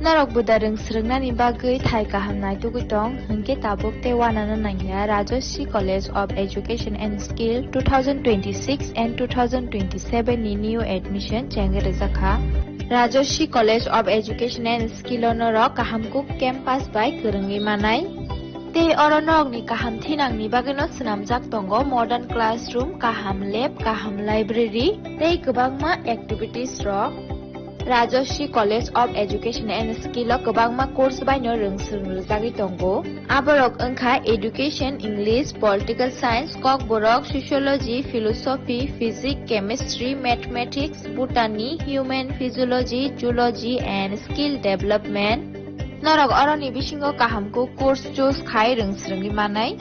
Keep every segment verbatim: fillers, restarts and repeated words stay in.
Norok buda rwng swrwngnani bagwi thai kaham naitugwi tong, hwnkhe tabuk tei uanano nangya Rajashree College of Education and Skill two thousand twenty-six and two thousand twenty-seven ni new admission chengwi rwjakha. Rajashree College of Education and Skill o norok kaham kuk campus bai kwrwngwi manai. Tei oro norokni kaham thinangni bagwino swnamjak tongo modern classroom, kaham lab, kaham library tei kwbangma activities rok. Rajashree College of Education and Skill o kwbangma course baino rwng swrwng rwjagwi tongo. Aborok wngkha Education, English, Political Science, Kokborok, Sociology, Philosophy, Physics, Chemistry, Mathematics, Botany, Human Physiology, Zoology and Skill Development. Norok oroni bisingo kaham kuk course choose khai rwng swrwngwi manai.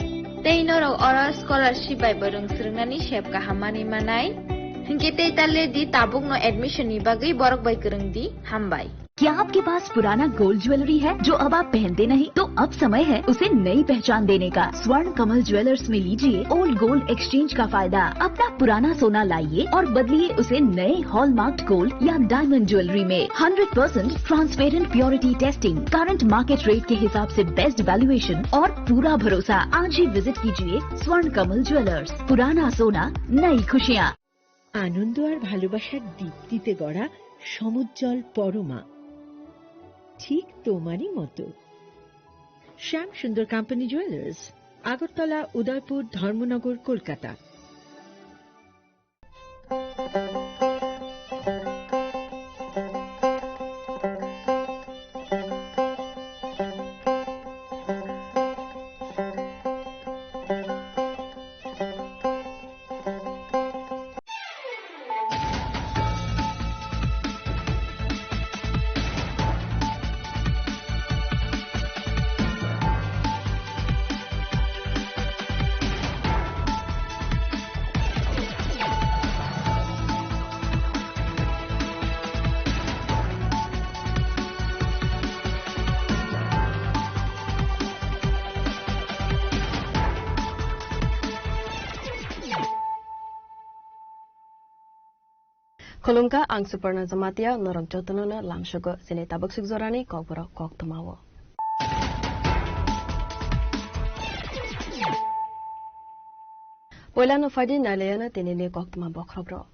Tei norok oro scholarship bai bo rwng swrwngnani sep kaham manwi manai. Hinkhe tei ta le di tabukno admission ni bagwi borok bai kwrwng di. Hambai. क्या आपके पास पुराना gold jewellery है जो अब आप पहनते नहीं? तो अब समय है उसे नई पहचान देने का। स्वर्ण कमल ज्वेलर्स में लीजिए ओल्ड गोल्ड एक्सचेंज का फायदा। अपना पुराना सोना लाइए और बदलिए उसे नए हॉलमार्क्ड गोल्ड या डायमंड ज्वेलरी में। Hundred percent transparent purity testing, current market rate के हिसाब से बेस्ट वैल्यूएशन और पूरा भरोसा। आज ही विजिट कीजिए स्वर्ण कमल ज्वेलर्स। पुराना सोना, नई खुशियाँ। আনন্দ আর ভালোবাসার দীপ্তিতে গড়া সমুজ্জ্বল পরমা, ঠিক তোমারই মতো। শ্যাম সুন্দর কোম্পানি জুয়েলার্স, আগরতলা, উদয়পুর, ধর্মনগর, Kolkata. Khulumkha, ang Suparna Jamatia, norok jotono no lamsogo chini tabuk sukjorani kokborok koktwmao. Poilano phaidi nailayana tinini koktwma bokhorok rok.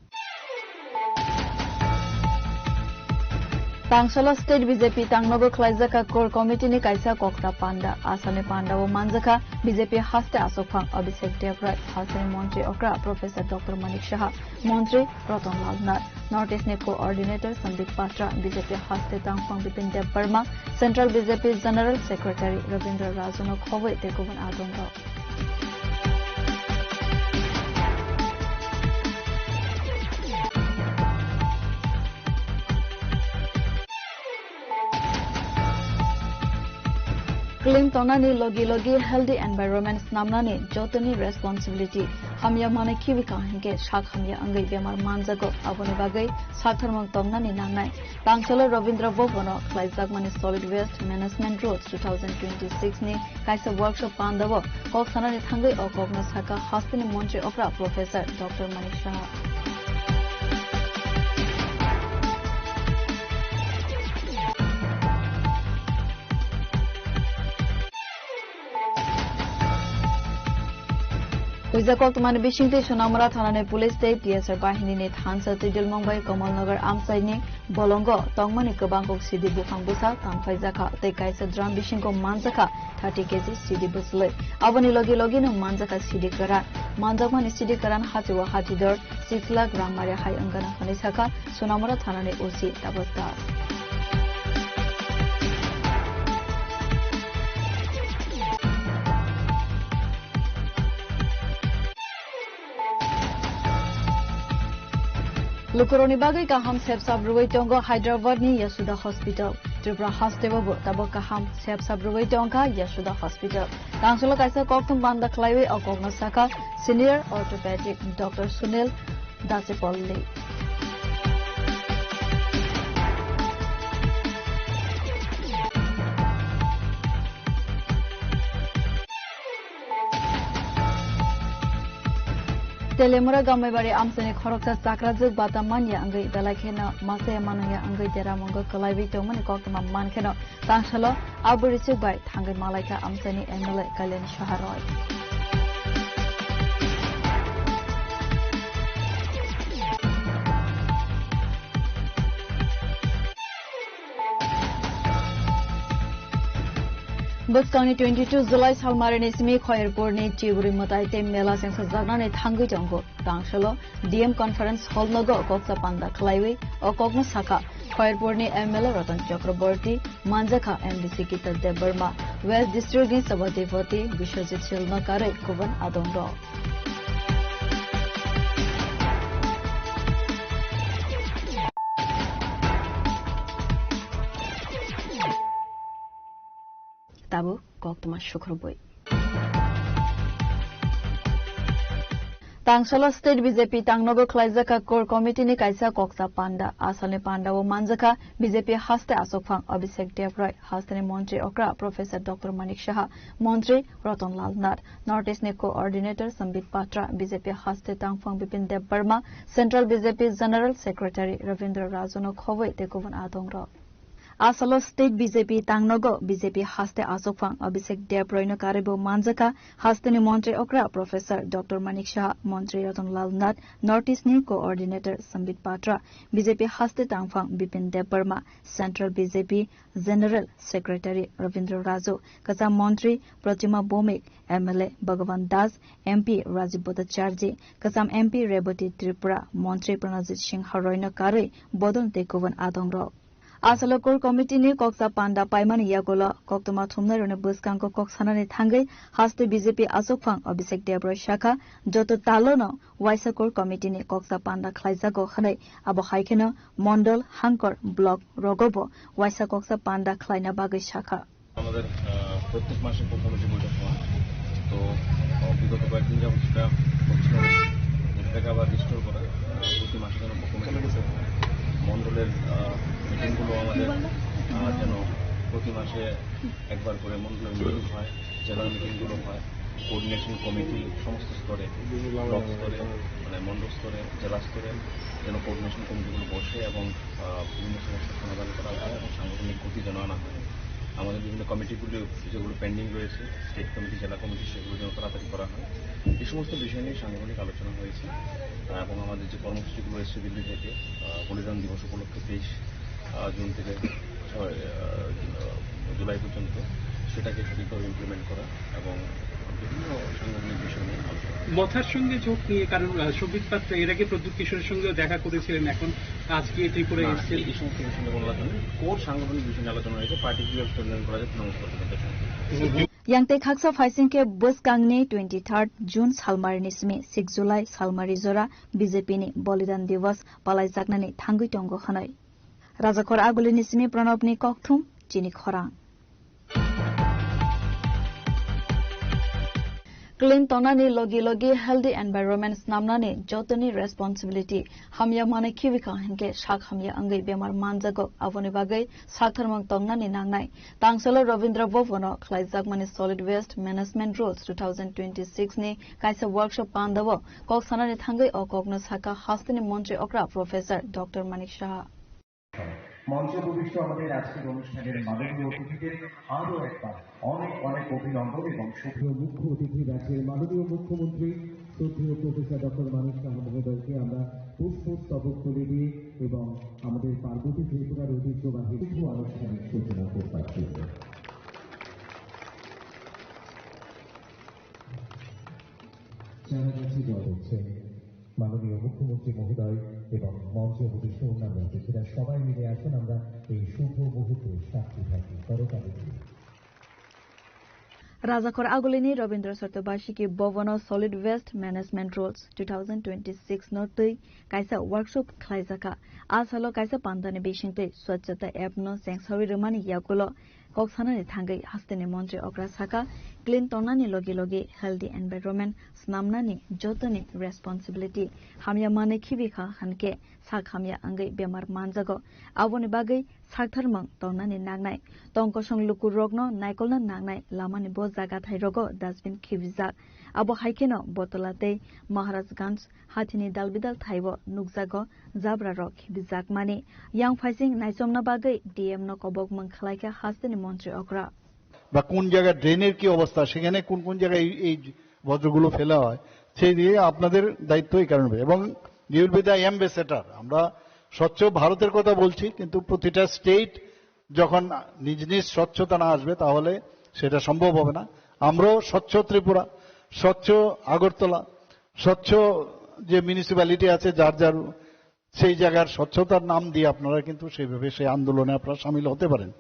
Tangsolo State B J P tangnogo khlaijak kha Core Committee ni kaisa kokra panda. Asani panda o manjakha B J P haste asokphang Abhishek Debrai, hasteni montri okra Professor Doctor Manik Saha, montri Ratan Lal Nath, North East ni coordinator Sambit Patra, B J P haste tangphang Bipin Deb Barma, Central B J P General Secretary Rabindra Rajano khobwi tei kubun adong rok. Clean tongnani logi logi healthy environment snamnani jotoni responsibility. Hamya manwi khibi kha hinkhe sak hamya wngwi bemar manjago, aboni bagwi saktharmung tongnani nangnai. Tangsolo Rabindra Bhavan o khlaijakmani Solid Waste Management Rules two thousand twenty-six ni kaisa workshop pandao kok sanani thangwi o kokno sakha hasteni montri okra Professor Doctor Manik Saha. Huijak koktwmani bisingtwi Sonamura thanani police tei T S R bahinini thansa twidulmung bai Kamalnagar amchaini bolongo tongmani kwbang kok sidi buphang bwsa tangphaijakha tei kaisa drum bisingo manjakha thirty K G sidi bwswlwi. Aboni logi logino manjakha sidi kwran. Manjakmani sidi kwran hachio Hathidor, Sikla, Rangmari hai wngkha hwnwi sakha Sonamura thanani O C Tapas Das. Lukurokni bagwi kaham sepsap rwui tongo Hyderabad ni Yashoda Hospital. Tripura hasteo bo tabuk kaham sepsap rwui tongkha Yashoda Hospital. Tangsolo kaisa kokthum banda khlaiwi o kokno sakha Senior Orthopedic Doctor Sunil Dasipalli. Telemura Gamaibari amchaini khoroksa chakrajwk bata manya wngwi belai kheno masa mano ya wngwi deramungo kwlaiwi tongmani koktwma man kheno tangsalo abo richwk bai thangwi malaikha amchaini M L A Kalyan Saha Roy. Bwskangni twenty-two July salmarini simi Khoyerpurni Chiburi mwtai tei mela chengsajaknani thangwi tongo. Tangsalo D M Conference Hall nogo koksa panda khlaiwi o kokno sakha Khoyerpurni M L A Ratan Chakraborty, manjakha M D C Gita Debbarma, West District ni Sabhapati Biswajit Shil no karwi kubun adongrok. Tabuk koktwma sukrubwi. Tangsalo State B J P tangnogo khlaijakha Core Committee ni kaisa koksa panda. Asalni panda o manjakha B J P haste achukphang Abhishek Debroy, hasteni montri okra Professor Doctor Manik Saha, montri Ratan Lal Nath, North East ni coordinator Sambit Patra, B J P haste tangphang Bipin Debbarma, Central B J P General Secretary Ravindra Raju no khobwi tei kubun adongrok. Asalo State B J P tangnogo B J P haste achukphang Abhishek Debroy no karwibo manjakha, hasteni montri okra Professor Doctor Manik Saha, montri Ratan Lal Nath, North East ni coordinator Sambit Patra, B J P haste tangphang Bipin Debbarma, Central B J P General Secretary Ravindra Raju, kwcham montri Pratima Bhowmik, M L A Bhagavan Das, M P Rajib Bhattacharjee, kwcham M P Rebati Tripura, montri Pranajit Singha Roy no karwi bodol tei kubun adongrok. Asalo Core Committee ni koksa panda paimani yagulo koktwma thumnairokni bwskango kok sanani thangwi haste B J P achukphang Abhishek Debroy sakha, joto talono waisa Core Committee ni koksa panda khlaijago hwnwi, abo hai kheno mondol, hangkor, block rogobo waisa koksa panda khlaina bagwi sakha. আমাদের, আহ, প্রত্যেক মাসে core committee বৈঠক হয়। তো, আহ, বিগত কয়েকদিন যাবত সেটা হচ্ছিল না। এটাকে আবার রিস্টোর করা, আহ, প্রতি মাসে যেন কোর কমিটি বৈঠক হয়। মণ্ডলের, আহ, মিটিংগুলো আমাদের, আহ, যেন প্রতি মাসে একবার করে মণ্ডলের মিটিং হয়, জেলার মিটিংগুলো হয়, কোঅর্ডিনেশন কমিটি সমস্ত স্তরে, ব্লক স্তরে, মানে মণ্ডল স্তরে, জেলা স্তরে যেন কোঅর্ডিনেশন কমিটিগুলো বসে এবং, আহ, বিভিন্ন সমস্যার সমাধান করা হয় এবং সাংগঠনিক গতি যেন আনা হয়। আমাদের বিভিন্ন কমিটিগুলো যেগুলো পেন্ডিং রয়েছে, স্টেট কমিটি, জেলা কমিটি, সেগুলো যেন তাড়াতাড়ি করা হয়। এই সমস্ত বিষয় নিয়ে সাংগঠনিক আলোচনা হয়েছে, আহ, এবং আমাদের যে কর্মসূচিগুলো এসছে দিল্লি থেকে, আহ, বলিদান দিবস উপলক্ষে তেইশ, আহ, জুন থেকে ছয়, আহ, জুলাই পর্যন্ত সেটাকে সঠিকভাবে ইমপ্লিমেন্ট করা এবং বিভিন্ন সাংগঠনিক বিষয় নিয়ে আলোচনা। মথার সঙ্গে জোট নিয়ে, কারণ, আহ, সম্বিত পাত্র এর আগে প্রদ্যুৎ কিশোরের সঙ্গেও দেখা করেছিলেন, এখন আজকে ত্রিপুরা না, এসছেন। এই সমস্ত বিষয় নিয়ে কোনো আলোচনা নেই। কোর সাংগঠনিক বিষয় নিয়ে আলোচনা হয়েছে, পার্টি কিভাবে স্ট্রেংথেন করা যায় তৃণমূল পর্যায়ে। Yang tei khaksa phaising khe bwskangni twenty-third June salmarini simi six July salmari jora B J P ni Bolidan Divas palaijaknani thangwi tongo hwnwi. Rajakhor Agulini simi Pranabni kokthum chini khorang. Clean tongnani logi logi healthy environment snamnani jotoni responsibility. Hamya manwi khibi kha hinkhe sak hamya wngwi bemar manjago, aboni bagwi saktharmung tongnani nangnai. Tangsalo Rabindra Bhavan o khlaijakmani Solid Waste Management Rules two thousand twenty-six ni kaisa workshop pandao kok sanani thangwi o kokno sakha hasteni montri okra Professor Doctor Manik Saha. মঞ্চে উপবিষ্ট আমাদের আজকের অনুষ্ঠানের মাননীয় অতিথিদের আরও একবার অনেক অনেক অভিনন্দন এবং শুভ মুখ্য অতিথি রাজ্যের মাননীয় মুখ্যমন্ত্রী শ্রদ্ধেয় প্রফেসর ডক্টর মানিক সাহা মহোদয়কে আমরা পুষ্পস্তবক তুলে দিয়ে এবং আমাদের পার্বতী ত্রিপুরার ঐতিহ্যবাহী শুভ আনুষ্ঠানিক সূচনা করবার জন্য। যারা যাচ্ছি জল দিচ্ছেন, মাননীয় মুখ্যমন্ত্রী মহোদয় এবং মঞ্চে উপবিষ্ট অন্যান্য অতিথিরা সবাই মিলে আসুন, আমরা এই শুভ মুহূর্তে সাক্ষী থাকি। করতালি দিয়ে। Rajakhor Agulini Rabindra Satyabasiki Bhavano Solid Waste Management Rules two thousand twenty-six no twi kaisa workshop khlaijakha. A salo kaisa pandani bisingtwi Swachhata app no chengsawi rwmani yagulo kok sanani thangwi hasteni montri okra sakha, Clean tongnani logi logi healthy environment snamnani jotoni responsibility. Hamya manwi khibi kha hankhe sak hamya wngwi bemar manjago. Aboni bagwi saktharmung tongnani nangnai. Tongkosong lukurokno naikolna nangnai lamani bo jaga thairogo dustbin khibijak. Abo haikheno Botola tei Maharajganj hathini dalbidal thaibo nukjago jabrarok khibijakmani. Yang phaising naichomna bagwi D M no kobokmung khlaikha hasteni montri okra. বা কোন জায়গায় ড্রেনের কি অবস্থা, সেখানে কোন কোন জায়গায় এই, এই বর্জ্যগুলো ফেলা হয়, সেই দিয়ে আপনাদের দায়িত্ব এই কারণে। এবং you will be the ambassador। আমরা স্বচ্ছ ভারতের কথা বলছি, কিন্তু প্রতিটা স্টেট যখন নিজ নিজ স্বচ্ছতা না আসবে, তাহলে সেটা সম্ভব হবে না। আমরাও স্বচ্ছ ত্রিপুরা, স্বচ্ছ আগরতলা, স্বচ্ছ যে মিউনিসিপ্যালিটি আছে, যার যার সেই জায়গার স্বচ্ছতার নাম দিয়ে আপনারা কিন্তু সেইভাবে সেই আন্দোলনে আপনারা সামিল হতে পারেন।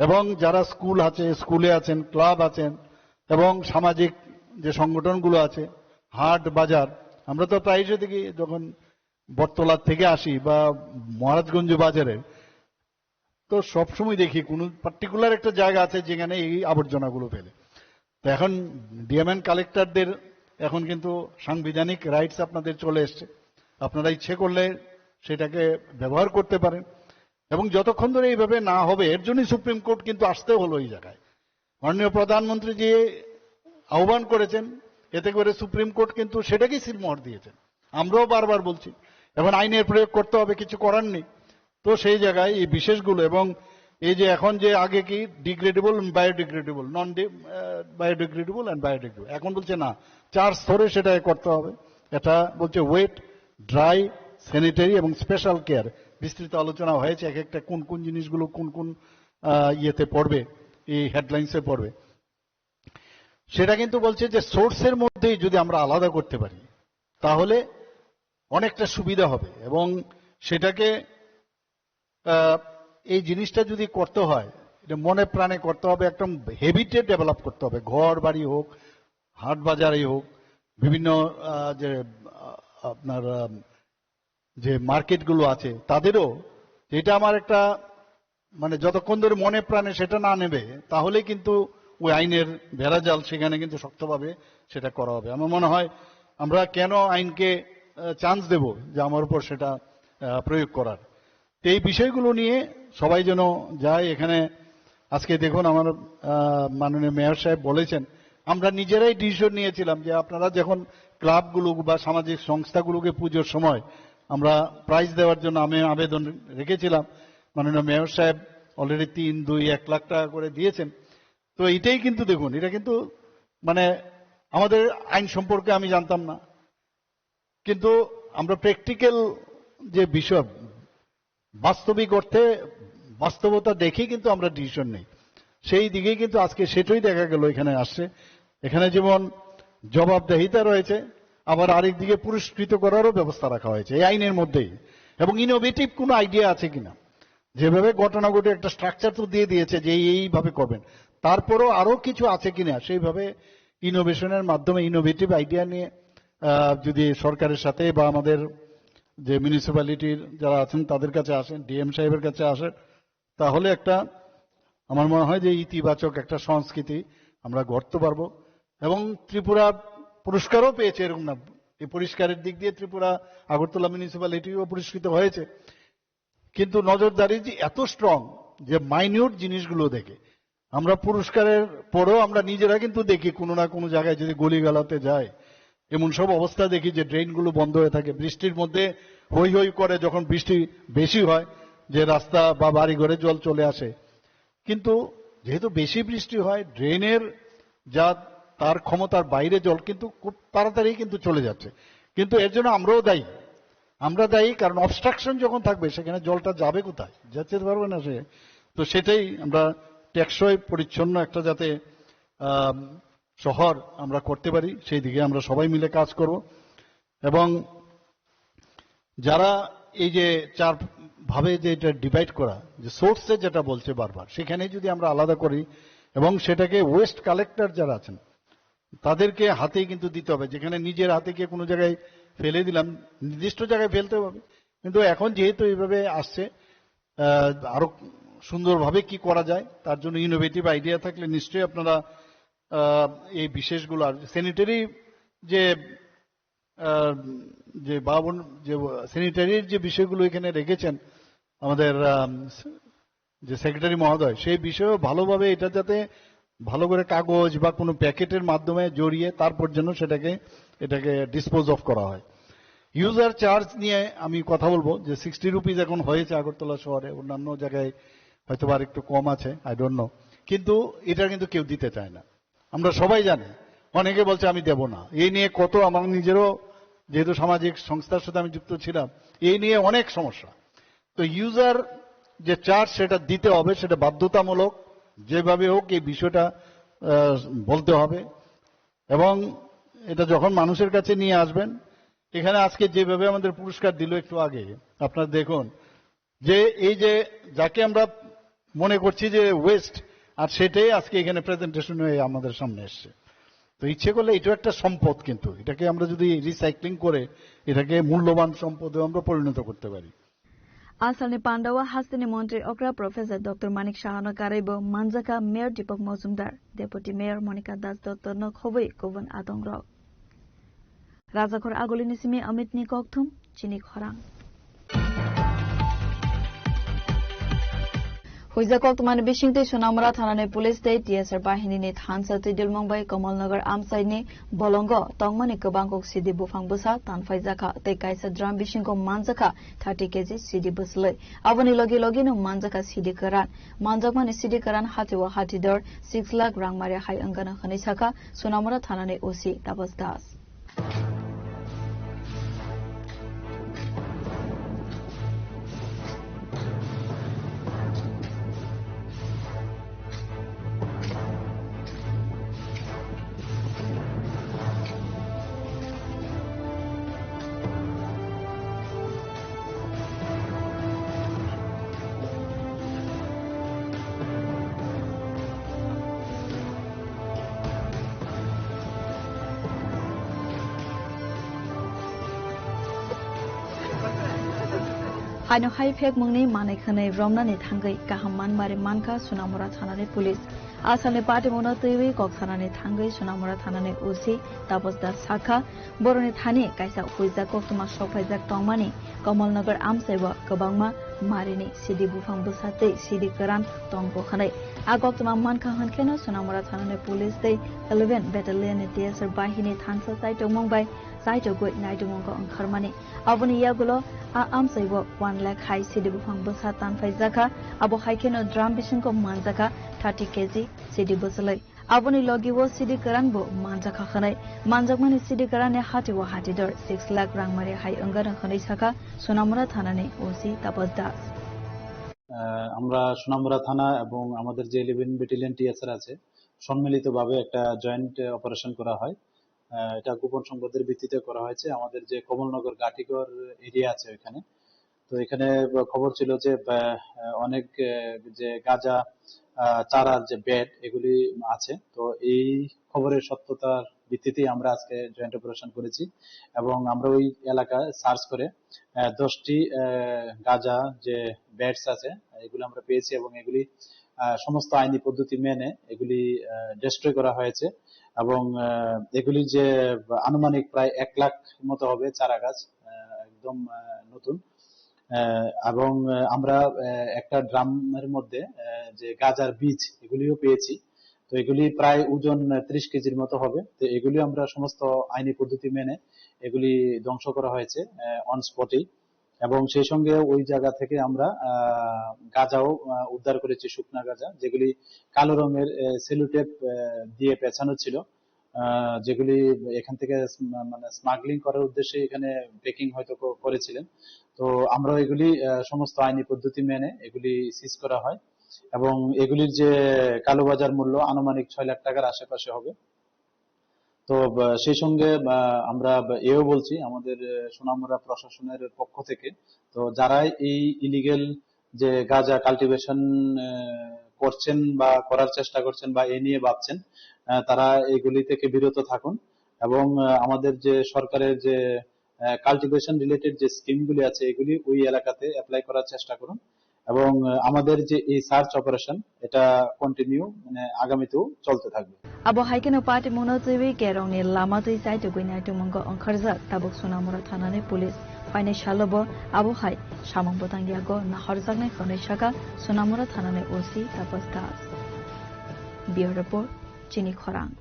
এবং যারা স্কুল আছে, স্কুলে আছেন, ক্লাব আছেন, এবং সামাজিক যে সংগঠনগুলো আছে, হাট বাজার, আমরা তো প্রায়শই দেখি যখন বটতলা থেকে আসি বা মহারাজগঞ্জ বাজারে, তো সবসময় দেখি কোনো পার্টিকুলার একটা জায়গা আছে যেখানে এই আবর্জনাগুলো ফেলে। তো এখন ডিএম অ্যান্ড কালেক্টরদের এখন কিন্তু সাংবিধানিক রাইটস আপনাদের চলে এসছে, আপনারা ইচ্ছে করলে সেটাকে ব্যবহার করতে পারেন। এবং যতক্ষণ ধরে এইভাবে না হবে, এর জন্যই সুপ্রিম কোর্ট কিন্তু আসতে হলো এই জায়গায়। মাননীয় প্রধানমন্ত্রী যে আহ্বান করেছেন, এতে করে সুপ্রিম কোর্ট কিন্তু সেটাকেই সিলমোহর দিয়েছেন। আমরাও বারবার বলছি, এখন আইনের প্রয়োগ করতে হবে, কিছু করার নেই। তো সেই জায়গায় এই বিশেষগুলো এবং এই যে এখন যে আগে কি degradable, biodegradable, non biodegradable and biodegradable, এখন বলছে না, চার স্তরে সেটা করতে হবে। এটা বলছে ওয়েট, ড্রাই, স্যানিটারি এবং স্পেশাল কেয়ার। বিস্তৃত আলোচনা হয়েছে এক একটা কোন কোন জিনিসগুলো কোন কোন আহ, ইয়েতে পড়বে, এই হেডলাইন্সে পড়বে। সেটা কিন্তু বলছে যে সোর্সের মধ্যেই যদি আমরা আলাদা করতে পারি, তাহলে অনেকটা সুবিধা হবে এবং সেটাকে আহ, এই জিনিসটা যদি করতে হয়, এটা মনে প্রাণে করতে হবে, একদম হ্যাবিটে ডেভেলপ করতে হবে। ঘর বাড়ি হোক, হাট বাজারই হোক, বিভিন্ন আহ, যে আহ, আপনার আহ, যে মার্কেটগুলো আছে তাদেরও, এটা আমার একটা মানে যতক্ষণ ধরে মনে প্রাণে সেটা না নেবে, তাহলে কিন্তু ওই আইনের বেড়াজাল সেখানে কিন্তু শক্তভাবে সেটা করা হবে। আমার মনে হয় আমরা কেন আইনকে চান্স দেব যে আমার উপর সেটা আহ, প্রয়োগ করার। তো এই বিষয়গুলো নিয়ে সবাই যেন যায়। এখানে আজকে দেখুন আমার আহ, মাননীয় মেয়র সাহেব বলেছেন, আমরা নিজেরাই ডিসিশন নিয়েছিলাম যে আপনারা যখন ক্লাবগুলো বা সামাজিক সংস্থাগুলোকে পুজোর সময় আমরা প্রাইজ দেওয়ার জন্য আমি আবেদন রেখেছিলাম, মাননীয় মেয়র সাহেব অলরেডি তিন দুই এক লাখ টাকা করে দিয়েছেন। তো এটাই কিন্তু দেখুন, এটা কিন্তু মানে আমাদের আইন সম্পর্কে আমি জানতাম না, কিন্তু আমরা প্র্যাকটিক্যাল যে বিষয়, বাস্তবিক অর্থে বাস্তবতা দেখে কিন্তু আমরা ডিসিশন নেই। সেই দিকেই কিন্তু আজকে সেটাই দেখা গেল এখানে আসছে। এখানে যেমন জবাবদিহিতা রয়েছে, আবার আরেক দিকে পুরস্কৃত করারও ব্যবস্থা রাখা হয়েছে এই আইনের মধ্যেই। এবং ইনোভেটিভ কোনো আইডিয়া আছে কিনা, যেভাবে ঘটনাগুলো একটা স্ট্রাকচার তো দিয়ে দিয়েছে যে এই- এইভাবে করবেন, তারপরেও আরো কিছু আছে কিনা সেইভাবে ইনোভেশনের মাধ্যমে, ইনোভেটিভ আইডিয়া নিয়ে আহ, যদি সরকারের সাথে বা আমাদের যে মিউনিসিপ্যালিটির যারা আছেন তাদের কাছে আসেন, ডিএম সাহেবের কাছে আসেন, তাহলে একটা আমার মনে হয় যে ইতিবাচক একটা সংস্কৃতি আমরা গড়তে পারবো। এবং ত্রিপুরা পুরস্কারও পেয়েছে এরকম না, এই পরিষ্কারের দিক দিয়ে ত্রিপুরা আগরতলা মিউনিসিপ্যালিটিও পুরস্কৃত হয়েছে। কিন্তু নজরদারি যে এত স্ট্রং যে মাইনিউট জিনিসগুলো দেখে আমরা পুরস্কারের পরেও আমরা নিজেরা কিন্তু দেখি কোনো না কোনো জায়গায় যদি গলিগালাতে যায়, এমন সব অবস্থা দেখি যে ড্রেনগুলো বন্ধ হয়ে থাকে, বৃষ্টির মধ্যে হই হই করে যখন বৃষ্টি বেশি হয়, যে রাস্তা বা বাড়ি ঘরে জল চলে আসে। কিন্তু যেহেতু বেশি বৃষ্টি হয়, ড্রেনের যা তার ক্ষমতার বাইরে জল কিন্তু খুব তাড়াতাড়ি কিন্তু চলে যাচ্ছে। কিন্তু এর জন্য আমরাও দায়ী, আমরা দায়ী, কারণ অবস্ট্রাকশন যখন থাকবে সেখানে জলটা যাবে কোথায়? যেতে পারবে না সে। তো সেটাই আমরা টেকসই পরিচ্ছন্ন একটা যাতে আহ, শহর আমরা করতে পারি, সেই দিকে আমরা সবাই মিলে কাজ করব। এবং যারা এই যে চার ভাবে যে এটা ডিভাইড করা, যে সোর্সে যেটা বলছে বারবার, সেখানে যদি আমরা আলাদা করি এবং সেটাকে ওয়েস্ট কালেক্টর যারা আছেন তাদেরকে হাতেই কিন্তু দিতে হবে। যেখানে নিজের হাতে গিয়ে কোনো জায়গায় ফেলে দিলাম, নির্দিষ্ট জায়গায় ফেলতে হবে। কিন্তু এখন যেহেতু এইভাবে আসছে, আহ, আরো সুন্দরভাবে কি করা যায়, তার জন্য ইনোভেটিভ আইডিয়া থাকলে নিশ্চয়ই আপনারা আহ, এই বিশেষগুলো আর স্যানিটারি যে আহ, যে বাবন যে স্যানিটারির যে বিষয়গুলো এখানে রেখেছেন আমাদের আহ, যে সেক্রেটারি মহোদয়, সেই বিষয়েও ভালোভাবে এটা যাতে ভালো করে কাগজ বা কোনো প্যাকেটের মাধ্যমে জড়িয়ে তারপর যেন সেটাকে এটাকে ডিসপোজ অফ করা হয়। ইউজার চার্জ নিয়ে আমি কথা বলবো যে সিক্সটি রুপিজ এখন হয়েছে আগরতলা শহরে, অন্যান্য জায়গায় হয়তো বা আরেকটু কম আছে, আই ডোন্ট নো, কিন্তু এটা কিন্তু কেউ দিতে চায় না। আমরা সবাই জানি, অনেকে বলছে আমি দেব না। এই নিয়ে কত, আমার নিজেরও যেহেতু সামাজিক সংস্থার সাথে আমি যুক্ত ছিলাম, এই নিয়ে অনেক সমস্যা। তো ইউজার যে চার্জ সেটা দিতে হবে, সেটা বাধ্যতামূলক, যেভাবে হোক এই বিষয়টা আহ, বলতে হবে। এবং এটা যখন মানুষের কাছে নিয়ে আসবেন, এখানে আজকে যেভাবে আমাদের পুরস্কার দিল একটু আগে, আপনারা দেখুন যে এই যে যাকে আমরা মনে করছি যে ওয়েস্ট, আর সেটাই আজকে এখানে প্রেজেন্টেশন হয়ে আমাদের সামনে এসছে। তো ইচ্ছে করলে এটা একটা সম্পদ, কিন্তু এটাকে আমরা যদি রিসাইক্লিং করে এটাকে মূল্যবান সম্পদে আমরা পরিণত করতে পারি। Asalni pandao hasteni montri okra Professor Doctor Manik Sahano karaibo manjaka Mayor Deepak Mojumdar, Deputy Mayor Monika Das Dotto no khobwi kubun atongrok. Rajakhor Agulini simi Amitni kokthum, chini khorang. Huijak koktwmani bisingtwi Sonamura thanani police tei T S R bahinini thansa twi dilmung bai Kamalnagar amchaini bolongo tongmani kwbang kok sidi buphang bwsa tanphaijakha tei kaisa drum bisingo manjakha thirty K G sidi bwswlwi. Aboni logi logino manjakha sidi kwran. Manjakmani sidi kwran hatio hatidor six lakh rangmari hai wngkano hwnwi sakha Sonamura thanani O C Tapas Das. Haino hai phekmungni manwi khwnwi romnani thangwi kaham manmari mankha Sonamura thanani police. Asalni patimungno twiwi kok sanani thangwi Sonamura thanani O C Tapas Das sakha, boroni thani kaisa huijak koktwma sokphaijak tongmani Kamalnagar amchaibo kwbangma marini sidi buphang bwsa tei sidi kwran tongkho hwnwi. A koktwma mankha hwnkheno Sonamura thanani police tei eleven Battalion ni T S R bahini thansa chaitokmung bai chaitokgwi naitokmungo wngkharmani. Aboni yagulo a amchaibo one lakh hai sidi buphang bwsa tanphaijakha, abo hai kheno drum bisingo manjakha thirty K G sidi bwswlwi. Aboni logi o sidi kwran bo manjakha hwnwi. Manjakmani sidi kwran ni hati o hati dor six lakh rangmari hai wngano hwnwi sakha Sonamura thanani O C Tapas Das. আহ, আমরা সোনামুড়া থানা এবং আমাদের যে eleven battalion TSR আছে, সম্মিলিতভাবে একটা joint operation করা হয়। আহ, এটা গোপন সংবাদের ভিত্তিতে করা হয়েছে। আমাদের যে কমলনগর গাটিগড় এরিয়া আছে ওইখানে, তো এখানে খবর ছিল যে, আহ, অনেক, আহ, যে গাঁজা, আহ, চারার যে বেড এগুলি আছে, তো এই খবরের সত্যতার ভিত্তিতেই আমরা আজকে জয়েন্ট অপারেশন করেছি এবং আমরা ওই এলাকায় সার্চ করে, আহ, দশটি, আহ, গাঁজা যে বেডস আছে এগুলি আমরা পেয়েছি এবং এগুলি, আহ, সমস্ত আইনি পদ্ধতি মেনে এগুলি, আহ, ডিস্ট্রয় করা হয়েছে এবং, আহ, এগুলি যে আনুমানিক প্রায় এক লাখ মতো হবে চারা গাছ, আহ, একদম, আহ, নতুন। আহ, এবং, আহ, আমরা, আহ, একটা ড্রামের মধ্যে, আহ, যে গাজার বীজ এগুলিও পেয়েছি। তো এগুলি প্রায় ওজন, আহ, ত্রিশ কেজির মতো হবে। তো এগুলি আমরা সমস্ত আইনি পদ্ধতি মেনে এগুলি ধ্বংস করা হয়েছে, আহ, অন স্পটেই। এবং সেই সঙ্গে ওই জায়গা থেকে আমরা, আহ, গাজাও, আহ, উদ্ধার করেছি, শুকনা গাজা, যেগুলি কালো রঙের, আহ, সেলুটেপ, আহ, দিয়ে পেঁচানো ছিল। আহ, যেগুলি এখান থেকে স্ম-, মানে স্মাগলিং করার উদ্দেশ্যে এখানে প্যাকিং হয়তো ক-, করেছিলেন। তো আমরা এগুলি, আহ, সমস্ত আইনি পদ্ধতি মেনে এগুলি সিজ করা হয় এবং এগুলির যে কালোবাজার মূল্য আনুমানিক ছয় লাখ টাকার আশেপাশে হবে। তো, আহ, সেই সঙ্গে, আহ, আমরা এও বলছি আমাদের, আহ, সোনামুড়া প্রশাসনের পক্ষ থেকে, তো যারাই এই ইলিগেল যে গাঁজা কাল্টিভেশন, আহ, করছেন বা করার চেষ্টা করছেন বা এ নিয়ে ভাবছেন, আহ, তারা এগুলি থেকে বিরত থাকুন এবং, আহ, আমাদের যে সরকারের যে, আহ, কাল্টিভেশন রিলেটেড যে স্কিমগুলি আছে এগুলি ওই এলাকাতে অ্যাপ্লাই করার চেষ্টা করুন। এবং আহ, আমাদের যে এই সার্চ অপারেশন, এটা কন্টিনিউ, মানে, আগামীতেও চলতে থাকবে। Abo hai kheno party mungno twiwi kerongni lama twi chaitugwi naitukmungo ongkharjak tabuk Sonamura thanani police. Phainai salo bo abo hai samung bwtang yago nahorjaknai hwnwi sakha Sonamura thanani O C Tapas Das. Bureau Report, Chini Khorang.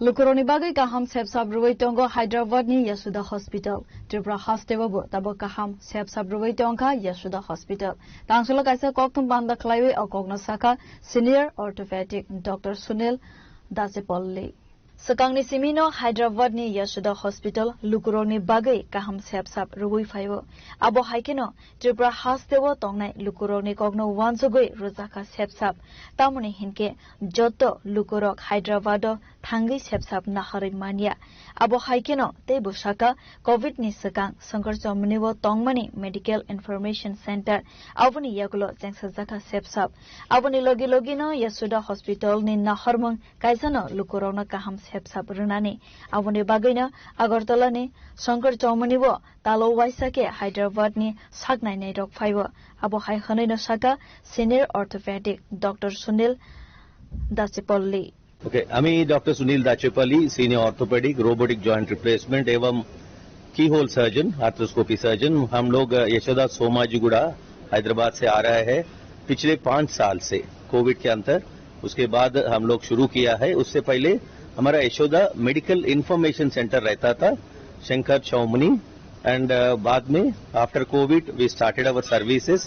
Lukurokni bagwi kaham sepsap rwui tongo Hyderabadni Yashoda Hospital. Tripura hasteo bo tabuk kaham sepsap rwui tongkha Yashoda Hospital. Tangsalo kaisa kokthum panda khlaiwi o kokno sakha Senior Orthopedic Doctor Sunil Dachepalli. Swkangni simino Hyderabadni Yashoda Hospital lukurokni bagwi kaham sepsap rwui phaio. Abo hai kheno Tripura hasteo tongnai lukurokni kokno uansugwi rwjakha sepsap. Tamoni hinkhe joto lukurok Hyderabado thangwi sepsap naharwi manya. Abo hai kheno teibo sakha, Covid ni swkang Shankar Chowmuni o tongmani Medical Information Center, aboni yagulo chengsajakha sepsap. Aboni logi logino Yashoda Hospital ni nahormung kaisano lukurokno kaham sepsap rwnani. Aboni bagwino Agartala ni Shankar Chowmuni o talo waisa khe Hyderabad ni saknainai rok phaio. Abo hai hwnwi no sakha Senior Orthopedic Doctor Sunil Dachepalli. Okay, আমি ডক্টর সুনীল দাচেপালি, senior orthopaedic, robotic joint replacement এবং keyhole surgeon, arthroscopy surgeon. हम लोग, अ, यशोदा सोमाजीगुड़ा, हैदराबाद से आ रहा है। पिछले पाँच साल से कोविड के अंदर, उसके बाद हम लोग शुरू किया है। उससे पहले हमारा यशोदा मेडिकल इंफॉर्मेशन सेंटर रहता था, शंकर चौमनी, एंड, अ, बाद में, after COVID, we started our services।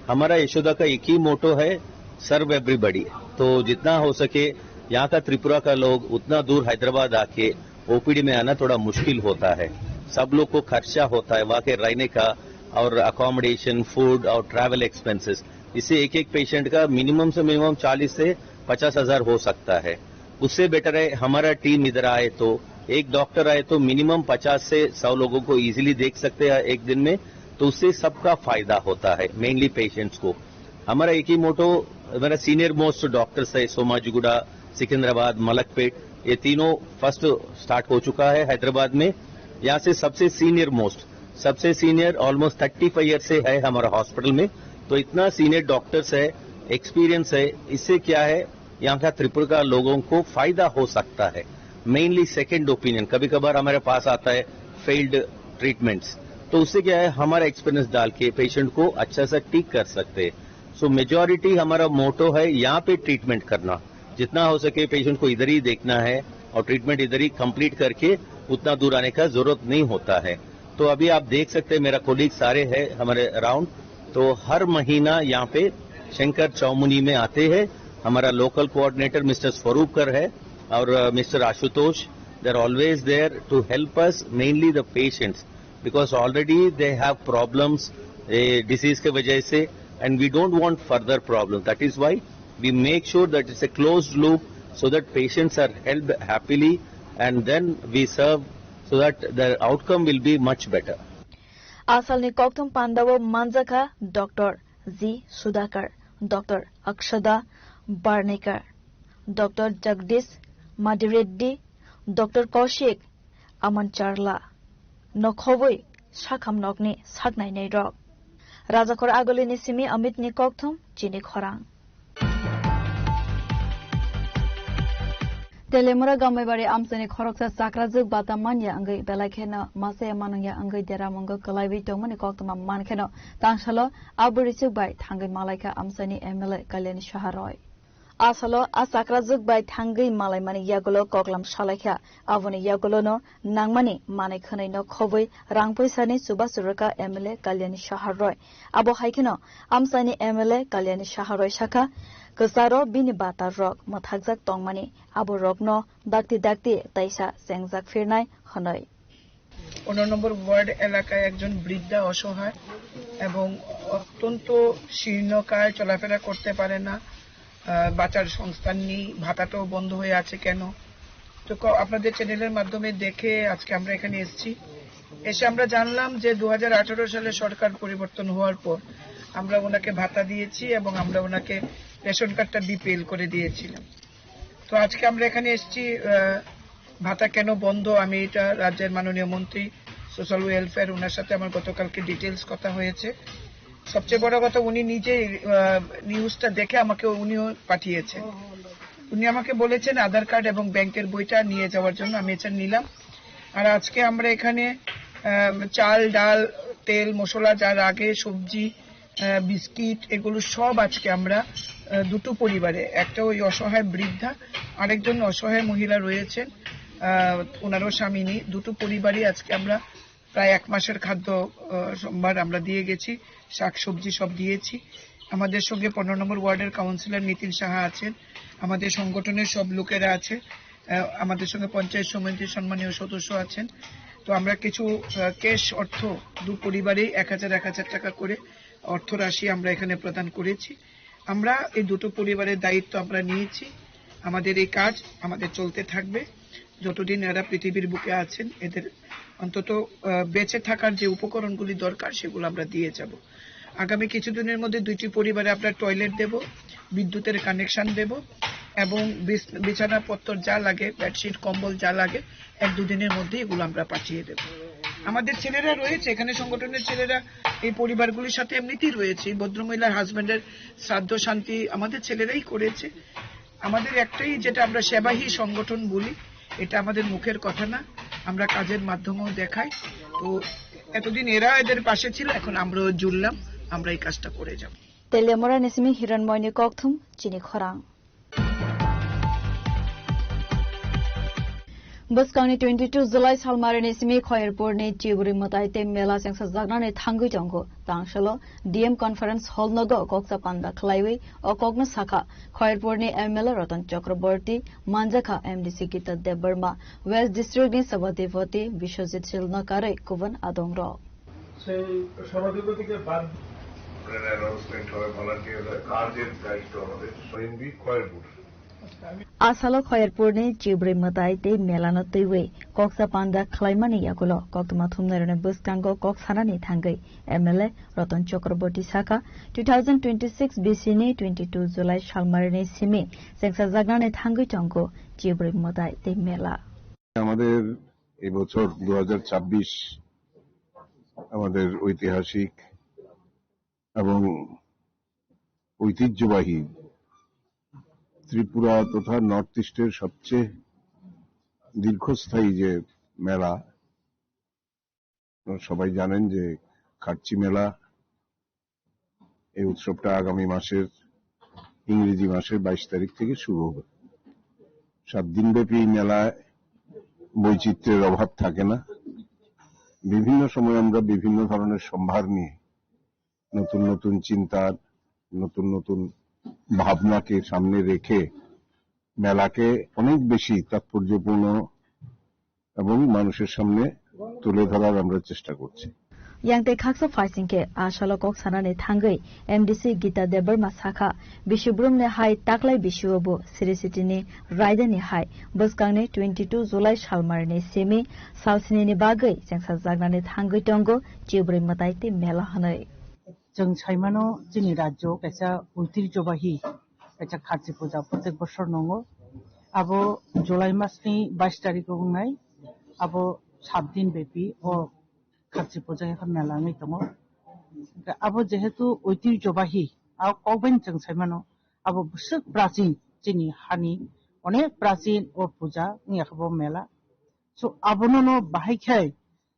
हमारा यशोदा का एक ही मोटो है, सर्व एवरीबॉडी। तो जितना हो सके यहाँ का त्रिपुरा का लोग उतना दूर हैदराबाद आके ओपीडी में आना थोड़ा मुश्किल होता है। सब लोग को खर्चा होता है वहाँ के रहने का और अकोमोडेशन, फूड और ट्रैवल एक्सपेंसेस। इससे एक एक पेशेंट का मिनिमम से मिनिमम चालीस से पचास हज़ार हो सकता है। उससे बेटर है हमारा टीम इधर आए तो, एक डॉक्टर आए तो मिनिमम पचास से सौ लोगों को इजीली देख सकते हैं एक दिन में। तो उससे सबका फायदा होता है, मेनली पेशेंट्स को। हमारा एक ही मोटो, हमारा सीनियर मोस्ट डॉक्टर्स है, सोमाजीगुड़ा, सिकंदराबाद, मलकपेट, ये तीनों फर्स्ट स्टार्ट हो चुका है हैदराबाद में। यहाँ से सबसे सीनियर मोस्ट, सबसे senior almost thirty five year से है हमारा हॉस्पिटल में। तो इतना सीनियर डॉक्टर्स है, एक्सपीरियंस है, इससे क्या है, यहाँ का त्रिपुरा का लोगों को फायदा हो सकता है। मेनली सेकंड ओपिनियन कभी कभार हमारे पास आता है, फेल्ड ट्रीटमेंट्स, तो उससे क्या है, हमारा एक्सपीरियंस डाल के पेशेंट को अच्छा सा ठीक कर सकते हैं। सो मेजॉरिटी हमारा मोटो है यहाँ पे ट्रीटमेंट करना, जितना हो सके पेशेंट को इधर ही देखना है और ट्रीटमेंट इधर ही कंप्लीट करके उतना दूर आने का जरूरत नहीं होता है। तो अभी आप देख सकते हैं, मेरा कोलीग सारे हैं हमारे अराउंड, तो हर महीना यहाँ पे शंकर चौमुनी में आते हैं। हमारा लोकल कोऑर्डिनेटर मिस्टर स्वरूपकर है और, अ, मिस्टर Ashutosh, they are always there to help us, mainly the patients, because already they have problems, ए, डिजीज के वजह से, and we don't want further problem. That is why we make sure that it's a closed loop, so that patients are helped happily, and then we serve so that the outcome will be much better. Asalni kokthum pandao manjakha Doctor G Sudhakar, Doctor Akshada Barnekar, Doctor Jagdish Madireddy, Doctor Kaushik Amancharla, nokhobwi sakham nokni saknainai rok. Rajakhor Agulini simi Amitni kokthum chini khorang. Telemura Gamaibari amchaini khoroksa chakrajwk bata manya wngwi belai kheno masa manungya wngwi deramungo kwlaiwi tongmani koktwma mankheno tangsalo abo richwk bai thangwi malaikha amchaini M L A Kalyan Saha Roy. Asalo a chakrajwk bai thangwi malaimani yagulo koklam salaikha. Aboni yagulono nangmani manwi khwnwi no khobwi rang puisani chubachu rwkha M L A Kalyani Saha Roy. Abo hai kheno amchaini M L A Kalyani Saha Roy sakha, kwcharo bini bata rok mwthakjak tongmani, abo rokno dakti dakti taisa chengjak phirnai hwnwi. পনেরো নম্বর ওয়ার্ড এলাকায় একজন বৃদ্ধা অসহায় এবং অত্যন্ত শীর্ণকায়, চলাফেরা করতে পারে না, আহ, বাঁচার সংস্থান নেই, ভাতাটাও বন্ধ হয়ে আছে। কেন? তো ক-, আপনাদের চ্যানেলের মাধ্যমে দেখে আজকে আমরা এখানে এসেছি। এসে আমরা জানলাম যে দু হাজার আঠারো সালে সরকার পরিবর্তন হওয়ার পর আমরা ওনাকে ভাতা দিয়েছি এবং আমরা ওনাকে রেশন কার্ডটা বিপিএল করে দিয়েছিলাম। তো আজকে আমরা এখানে এসেছি, আহ, ভাতা কেন বন্ধ, আমি এটা রাজ্যের মাননীয় মন্ত্রী সোশ্যাল ওয়েলফেয়ার, ওনার সাথে আমার গতকালকে ডিটেলস কথা হয়েছে। সবচেয়ে বড় কথা, উনি নিজে নিউজটা দেখে আমাকে উনিও পাঠিয়েছেন। উনি আমাকে বলেছেন আধার কার্ড এবং ব্যাংকের বইটা নিয়ে যাওয়ার জন্য, আমি এটা নিলাম। আর আজকে আমরা এখানে আহ, চাল, ডাল, তেল, মশলা, যা লাগে, সবজি, আহ, বিস্কিট, এগুলো সব আজকে আমরা আহ, দুটো পরিবারে, একটা ওই অসহায় বৃদ্ধা, আরেকজন অসহায় মহিলা রয়েছেন, আহ, ওনারও স্বামী নেই, দুটো পরিবারই আজকে আমরা প্রায় এক মাসের খাদ্য আহ, সম্ভার আমরা দিয়ে গেছি, শাক সবজি সব দিয়েছি। আমাদের সঙ্গে পনেরো নম্বর ওয়ার্ডের কাউন্সিলর নিতিন সাহা আছেন, আমাদের সংগঠনের সব লোকেরা আছে, আহ, আমাদের সঙ্গে পঞ্চায়েত সমিতির সম্মানীয় সদস্য আছেন। তো আমরা কিছু ক্যাশ অর্থ দু পরিবারেই এক হাজার এক হাজার টাকা করে অর্থ রাশি আমরা এখানে প্রদান করেছি। আমরা এই দুটো পরিবারের দায়িত্ব আমরা নিয়েছি। আমাদের এই কাজ আমাদের চলতে থাকবে। যতদিন এরা পৃথিবীর বুকে আছেন, এদের অন্তত আহ, বেঁচে থাকার যে উপকরণগুলি দরকার, সেগুলো আমরা দিয়ে যাব। আগামী কিছুদিনের মধ্যে দুইটি পরিবারে আমরা টয়লেট দেব, বিদ্যুতের কানেকশন দেব এবং বিছ- বিছানাপত্র যা লাগে, বেডশিট, কম্বল যা লাগে, এক দুদিনের মধ্যে এগুলো আমরা পাঠিয়ে দেব। আমাদের ছেলেরা রয়েছে এখানে, সংগঠনের ছেলেরা এই পরিবারগুলির সাথে এমনিতেই রয়েছে। এই ভদ্রমহিলার হাজব্যান্ডের শ্রাদ্ধ শান্তি আমাদের ছেলেরাই করেছে। আমাদের একটাই, যেটা আমরা সেবাহী সংগঠন বলি, এটা আমাদের মুখের কথা না, আমরা কাজের মাধ্যমেও দেখাই। তো এতদিন এরা এদের পাশে ছিল, এখন আমরাও জুড়লাম, আমরা এই কাজটা করে যাব। Teliamura ni simi Hiranmoyni kokthum chini khorang. Bwskangni twenty two July salmarini simi Khoyerpurni Chiburi mwtai tei mela chengsajaknani thangwi tongo. Tangsalo D M Conference Hall nogo kokcha panda khlaiwi o kokno sakha Khoyerpurni M L A Ratan Chakraborty, manjakha M D C Gita Debbarma, West District ni Sabhadipati Biswajit Silno karwi kubun adongrok. সেই সভাধিপতিকে বাদ অ্যানাউন্সমেন্ট হবে, ভলান্টিয়াররা কাজের দায়িত্ব আমাদের। এমবি Khayerpur. Asalo Khoyerpurni Chibri mwtai tei melano twiwi kokcha panda khlaimani yagulo koktwma thumnairokni bwskango kok sanani thangwi M L A Ratan Chakraborty sakha, two thousand twenty six B C ni twenty two July salmarini simi chengsajaknani thangwi tongo Chibri mwtai tei mela. আমাদের এবছর দু হাজার ছাব্বিশ আমাদের ঐতিহাসিক এবং ঐতিহ্যবাহী ত্রিপুরা তথা নর্থ ইস্টের সবচেয়ে দীর্ঘস্থায়ী যে মেলা, আপনারা সবাই জানেন যে খার্চি মেলা, এই উৎসবটা আগামী মাসের, ইংরেজি মাসের বাইশ তারিখ থেকে শুরু হবে। সাত দিনব্যাপী এই মেলায় বৈচিত্র্যের অভাব থাকে না। বিভিন্ন সময় আমরা বিভিন্ন ধরনের সম্ভার নিয়ে নতুন নতুন চিন্তা, নতুন নতুন ভাবনাকে সামনে রেখে মেলাকে অনেক বেশি তাৎপর্যপূর্ণ এবং মানুষের সামনে তুলে ধরার আমরা চেষ্টা করছি। Yang tei khaksa phaising khe a salo kok sanani thangwi M D C Gita Debbarma sakha, bisi brumni hai taklai bisio bo Sri City ni raidani hai bwskangni twenty two July salmarini simi salsini ni bagwi chengsajaknani thangwi tongo Chibri mwtai tei mela hwnwi. Chwng saimano chini rajyo kaisa oitirjobahi kaisa kharchi puja protek bosor nongo. Abo July masni bais tarikh o wngnai, abo sat din bepi o kharchi puja khe mela wngwi tongo. Abo jehetu oitirjobahi, abo kokbaini chwng saimano, abo bwswk prachin chini hani onek prachin o puja wngya khe bo mela. So abono no bahai khe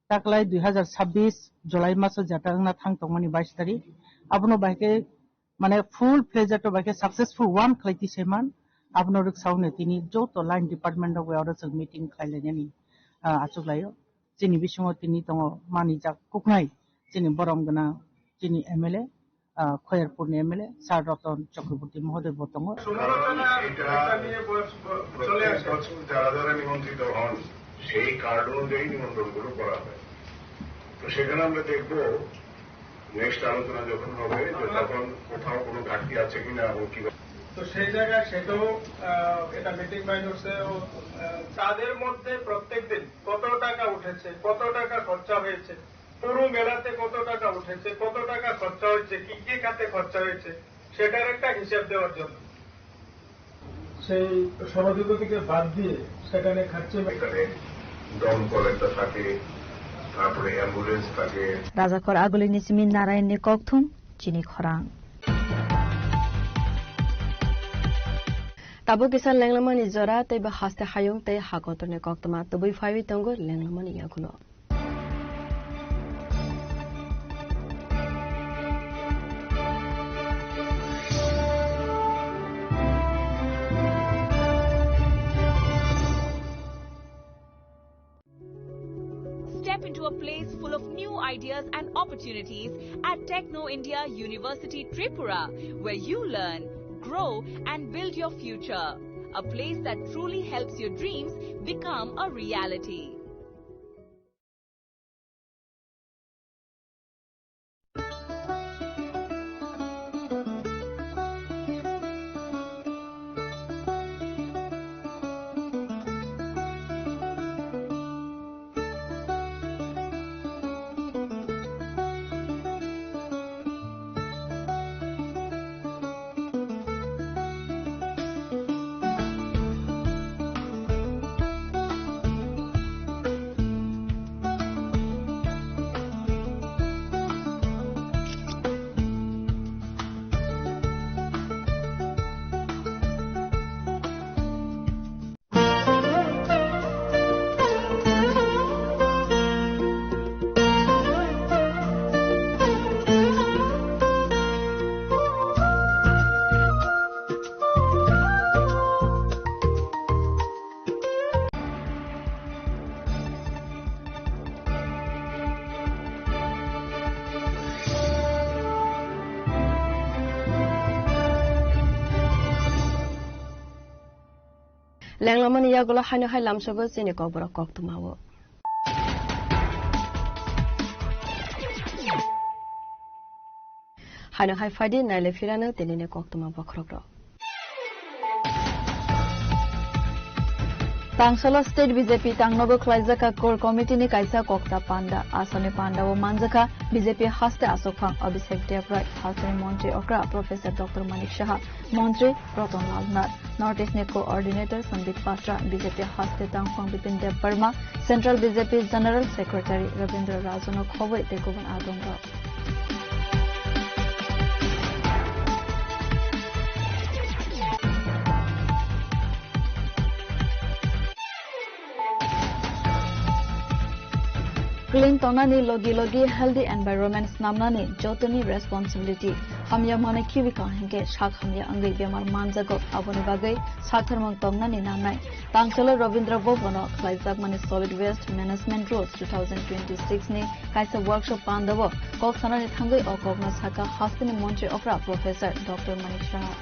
taklai dui hazar sabbish July maso jata wngna thang tongmani bais tarikh. Abono bahai khe, mane, full fledged o bahai khe successful one khlai tisaiman. Abono rwksaune tini joto line department rok bai oro chwng meeting khlai lainani, ah, achuk laio. Chini bisingo tini tongo manijak kuknai chini borom gwnang chini M L A, ah, Khoyerpurni M L A Sir Ratan Chakraborty mohoday bo tongo. কারণ এটা প্রত্যেক বছর যারা যারা নিমন্ত্রিত হন, সেই কার্ড অনুযায়ী নিমন্ত্রণগুলো করা হয়। তো সেখানে আমরা দেখব, নেক্সট আলোচনা যখন হবে, যে তখন কোথাও কোনো ঘাটতি আছে কিনা এবং কি। তো সেই জায়গায় সেটাও, আহ, এটা মিটিং মাইনসেও, আহ, তাদের মধ্যে প্রত্যেক দিন কত টাকা উঠেছে, কত টাকা খরচা হয়েছে, পুরো মেলাতে কত টাকা উঠেছে, কত টাকা খরচা হয়েছে, কি কি খাতে খরচা হয়েছে, সেটার একটা হিসাব দেওয়ার জন্য। সেই সভাধিপতিকে বাদ দিয়ে সেখানে খাচ্ছে। এখানে দমকল একটা থাকে, তারপরে অ্যাম্বুলেন্স তাকে Rajakhor Agulini simi Narayanni kokthum chini khorang. Tabuk kisa lenglamani jora tei bo haste hayung tei hakotorni koktwma tubui phaiwi tongo lenglamani yagulo. Step into a place full of new ideas and opportunities at Techno India University Tripura, where you learn, grow, and build your future. A place that truly helps your dreams become a reality. Lenglamani yagulo haino hai lamsogo chini kokborok koktwmao. Haino hai phaidi naile phirano tinini koktwma bokhorokrok. Tangsalo State B J P tangnogo khlaijak core committee ni kaisa kokta panda. Asoni panda o manjakha B J P haste asokphang Abhishek Debrai, haste montri okra Professor Doctor Manik Saha, montri Ratan Lal Nath, North East ni coordinator Sanbit Patra, B J P haste tangphang Bipin Deb Barma, Central B J P General Secretary Rabindra Rajano khoboi tei kubun adongrok. Clean tongnani logi logi healthy environment snamnani jotoni responsibility. Hamya manwi khibi kha hinkhe sak hamya wngwi bemar manjago, aboni bagwi saktharmung tongnani nangnai. Tangsalo Rabindra Bhavan o khlaijakmani Solid Waste Management Rules two thousand twenty-six ni kaisa workshop pandao kok sanani thangwi o kokno sakha hasteni montri okra Professor Doctor Manik Saha.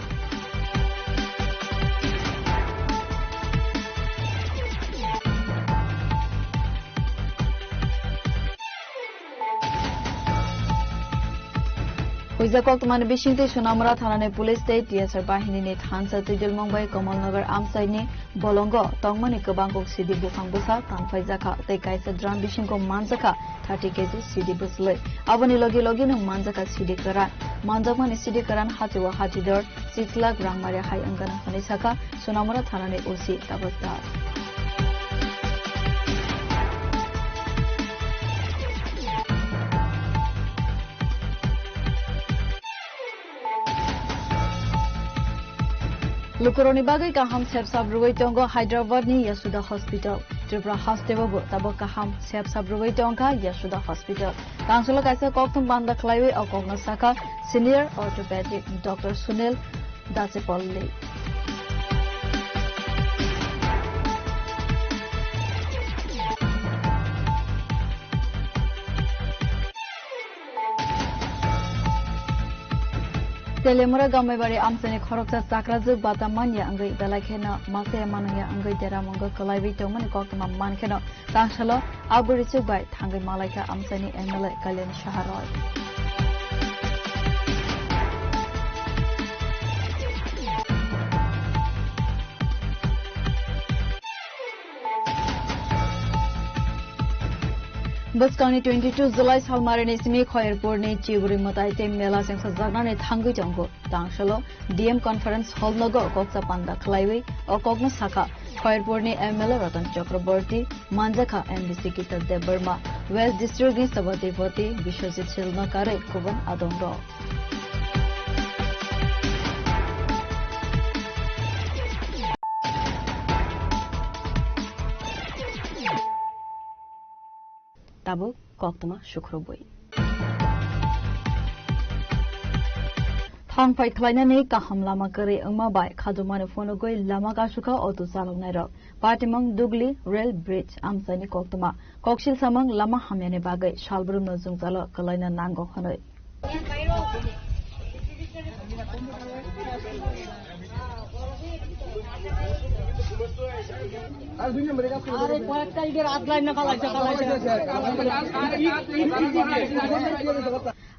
Huijak koktwmani bisingtwi Sonamura thanani police tei T S R bahinini thansa Twidulmung bai Kamalnagar amchaini bolongo tongmani kwbang kok sidi buphang bwsa tangphaijakha tei kaisa drum bisingo manjakha thirty K G sidi bwslwi. Aboni logi logino manjakha sidi kwran. Manjakmani sidi kwran hachio hachidor six lakh rang mari hai wngkha hwnwi sakha Sonamura thanani O C Tapas Das. Lukurokni bagwi kaham sepsap rwui tongo Hyderabad ni Yashoda Hospital. Tripura hasteo bo tabuk kaham sepsap rwui tongkha Yashoda Hospital. Tangsalo kaisa kokthum banda khlaiwi o kokno sakha Senior Orthopedic Doctor Sunil Dachepalli. Telemura Gamaibari amchaini khoroksa chakrajwk bata manya wngwi belai kheno masaya manungya wngwi deramungo kwlaiwi tongmani koktwma mankheno tangsalo abo richwk bai thangwi malaikha amchaini M L A Kalyan Saha Roy. Bwskangni twenty two July salmarini simi Khoyerpurni Chiburi mwtai tei mela chengsajaknani thangwi tongo. Tangsalo D M Conference Hall nogo koksa panda khlaiwi o kokno sakha Khairpurni M L A Ratan Chakraborty, manjakha M D C Gita Debbarma, West District ni Sabhapati Biswajit Silna karwi kubun adongrok. Tabuk koktwma sukrubwi. Thang phai khlainani kaham lama kwrwi wngma bai khajumani phunugwi lama kasukha auto chaloknairok. Patimang Dugli Rail Bridge amchaini koktwma. Koksil samung lama hamyani bagwi salbrumno jwngjalo kwlaina nango hwnwi.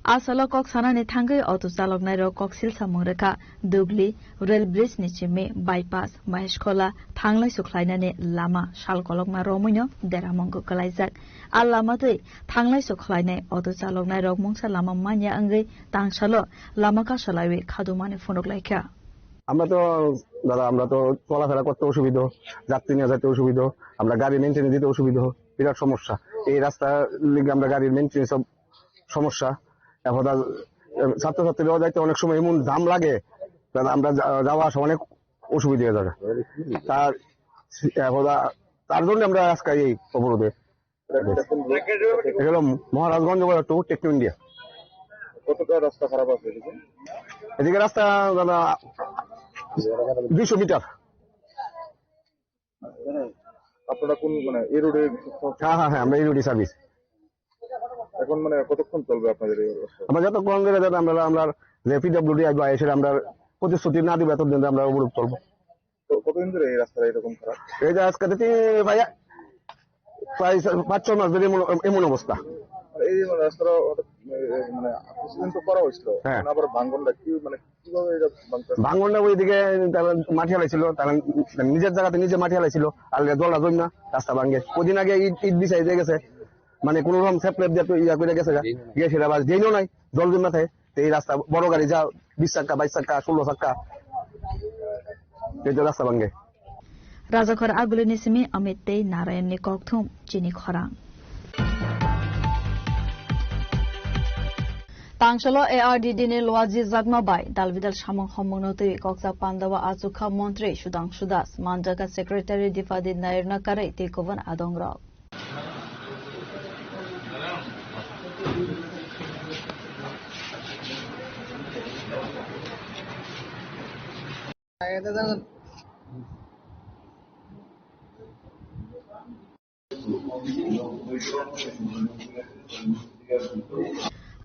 Asalo kok sanani thangwi auto chaloknairok koksil samung rwkha. Dugli Rail Bridge ni simi bypass, Maheshkhola, thanglaisu khlainani lama sal kolokma romwino deramungo kwlaijak. A lama twi thanglaisu khlainai auto chaloknairok mungsa lama manya wngwi tangsalo lama kasalaiwi khadumani phunuk laikha. আমরা তো, দাদা, আমরা তো চলাফেরা করতে অসুবিধা, যাত্রী নিয়ে যেতে অসুবিধা, আমরা গাড়ি মেনটেন দিতে অসুবিধা, বিরাট সমস্যা। এই রাস্তা লিগে আমরা গাড়ির মেনটেন সব সমস্যা। এখন আর, এ, ছাত্রছাত্রীরাও যাইতে অনেক সময় এমন জাম লাগে, দাদা, আমরা যা-, যাওয়া আসা অনেক অসুবিধা হয়ে যাবে। তার, এখন আর, তার জন্য আমরা আজকে এই অবরোধে। এটা হলো মহারাজগঞ্জ টু টেকনো ইন্ডিয়া। কতটা রাস্তা খারাপ আছে এদিকে? এদিকে রাস্তা, দাদা, দুইশো মিটার। আপনারা কোন, মানে, এই রোডে? হ্যাঁ, হ্যাঁ, হ্যাঁ, আমরা এই রোডে সার্ভিস। এখন, মানে, কতক্ষণ চলবে আপনাদের এই অবস্থা? আমরা যতক্ষণ ধরে যাতে আমরা, আমরা যে পিডব্লিউডি আসবে, এসে আমরা প্রতিশ্রুতি না দিবে, ততদিন আমরা অবরোধ চলবো। তো কতদিন ধরে এই রাস্তাটা এরকম খারাপ? এই যে আজকে দেখি ভাইয়া, প্রায় পাঁচ ছয় মাস ধরে এমন, এমন অবস্থা। আর এই যে, মানে, রাস্তাটা হঠাৎ, এ, মানে, অ্যাক্সিডেন্ট তো করা হয়েছিল, হ্যাঁ। এখন আবার ভাঙনটা কি, মানে, কিভাবে এটা ভাঙতে? ভাঙনটা ওইদিকে তারা মাটি হালাইছিল, তারা নিজের জায়গাতে নিজে মাটি হালাইছিল, আর জলটা জম না, রাস্তা ভাঙে। কদিন আগে ইট, ইট বিছাই দিয়ে গেছে, মানে, কোনো রকম সেফ লেপ দিয়ে তো ইয়া করে গেছে গা। গিয়ে সেটা আবার ড্রেনও নাই, জল জম না থাকে। এই রাস্তা বড় গাড়ি যা বিশ চাকা, বাইশ চাকা, ষোলো চাকা, এই তো রাস্তা ভাঙে। Rajakhor Agulini simi Amit tei Narayan ni kokthum chini khorang. Tangsalo A R D D ni luaji jakma bai dalbidal samung homungno twi koksa pandao achukha montri Sudhangshu Das, manjaka secretary Dipadi Nairna karwi tei kubun adongrok.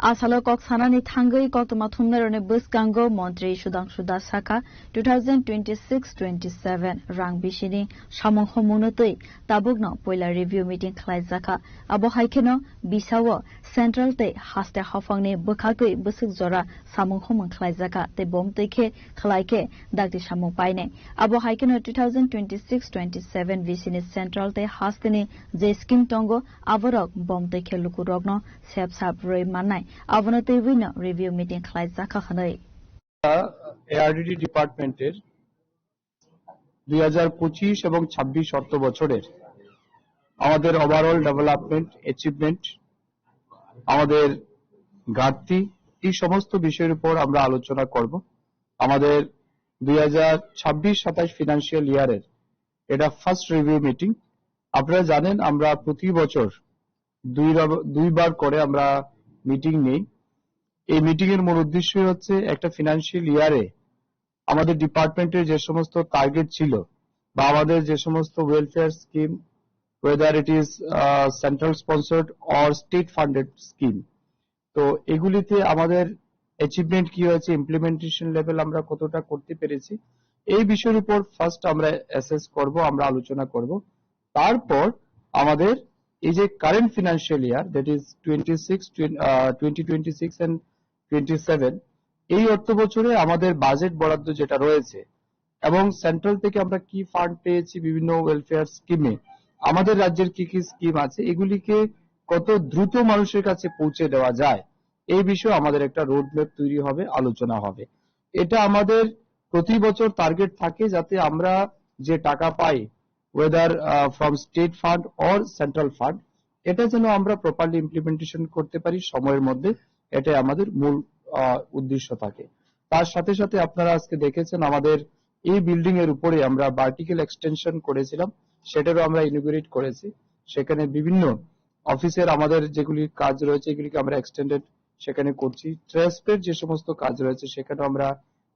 Asalo kok sanani thangwi koktwma thumnairokni bwskango Montri Sudhangshu Das sakha, two thousand twenty-six twenty-seven rang bisini samung homungno twi tabukno puila review meeting khlaijakha. Abo hai kheno bisao central tei haste haphangni bwkhakwi bwswk jora samung homung khlaijakha tei bom twi khe khlai khe dakti samung painai. Abo hai kheno two thousand twenty-six twenty-seven bisini central tei hasteni je scheme tongo, aborok bom twi khe lukurokno sep sap rwi mannai, abono twiwino review meeting khlaijakha hwnwi. ARDD ডিপার্টমেন্টের দুই হাজার পঁচিশ এবং ছাব্বিশ অর্থ বছরের আমাদের overall development, achievement, আমাদের ঘাটতি, এই সমস্ত বিষয়ের উপর আমরা আলোচনা করব। আমাদের দুই হাজার ছাব্বিশ সাতাশ ফিনান্সিয়াল ইয়ারের এটা ফার্স্ট রিভিউ মিটিং। আপনারা জানেন, আমরা প্রতি বছর দুই রব-, দুইবার করে আমরা মিটিং নেই। এই মিটিং এর মূল উদ্দেশ্যই হচ্ছে একটা ফিনান্সিয়াল ইয়ারে আমাদের ডিপার্টমেন্টের যে সমস্ত টার্গেট ছিল বা আমাদের যে সমস্ত welfare scheme, whether it is, uh, central sponsored or state funded scheme, তো এগুলিতে আমাদের অ্যাচিভমেন্ট কি হয়েছে, ইমপ্লিমেন্টেশন লেভেল আমরা কতটা করতে পেরেছি, এই বিষয়ের উপর ফার্স্ট আমরা অ্যাসেস করব, আমরা আলোচনা করব। তারপর আমাদের এই যে current financial year, that is twenty-six, twen-, uh, twenty twenty-six and twenty-seven, এই অর্থ বছরে আমাদের বাজেট বরাদ্দ যেটা রয়েছে এবং সেন্ট্রাল থেকে আমরা কি ফান্ড পেয়েছি বিভিন্ন ওয়েলফেয়ার স্কিমে, আমাদের রাজ্যের কি কি স্কিম আছে, এগুলিকে কত দ্রুত মানুষের কাছে পৌঁছে দেওয়া যায়, এই বিষয়ে আমাদের একটা রোডম্যাপ তৈরি হবে, আলোচনা হবে। এটা আমাদের প্রতি বছর টার্গেট থাকে, যাতে আমরা যে টাকা পাই, whether from state fund or central fund, এটা যেন আমরা প্রপারলি ইমপ্লিমেন্টেশন করতে পারি সময়ের মধ্যে, এটাই আমাদের মূল আহ, উদ্দেশ্য থাকে। তার সাথে সাথে আপনারা আজকে দেখেছেন আমাদের এই বিল্ডিং এর উপরে আমরা ভার্টিক্যাল এক্সটেনশন করেছিলাম, সেটারও আমরা ইনোগুরেট করেছি। সেখানে বিভিন্ন অফিসের আমাদের যেগুলি কাজ রয়েছে, এগুলিকে আমরা এক্সটেন্ডেড সেখানে করছি। ট্রেসপের যে সমস্ত কাজ রয়েছে, সেখানেও আমরা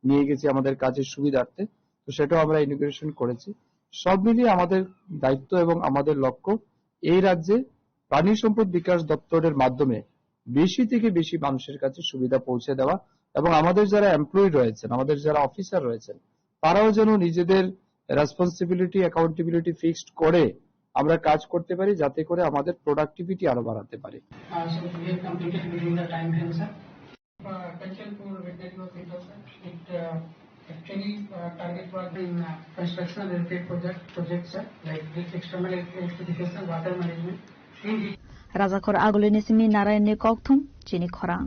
নিয়ে গেছি আমাদের কাজের সুবিধার্থে, তো সেটাও আমরা ইনোগুরেশন করেছি। সব মিলিয়ে আমাদের দায়িত্ব এবং আমাদের লক্ষ্য এই রাজ্যে প্রাণী সম্পদ বিকাশ দপ্তরের মাধ্যমে বেশি থেকে বেশি মানুষের কাছে সুবিধা পৌঁছে দেওয়া এবং আমাদের যারা এমপ্লয়ি রয়েছেন, আমাদের যারা অফিসার রয়েছেন, তারাও যেন নিজেদের রেসপন্সিবিলিটি, অ্যাকাউন্টেবিলিটি ফিক্সড করে আমরা কাজ করতে পারি, যাতে করে আমাদের প্রোডাক্টিভিটি আরো বাড়াতে পারি। Uh, so we have completed within the time frame, sir. Uh, Kanchanpur veterinary hospital, sir. It, uh, actually, uh, target was in, uh, construction related project, project, sir, like this external electrification, water management. In Rajakhor agulini simi Narayanni kokthum chini khorang.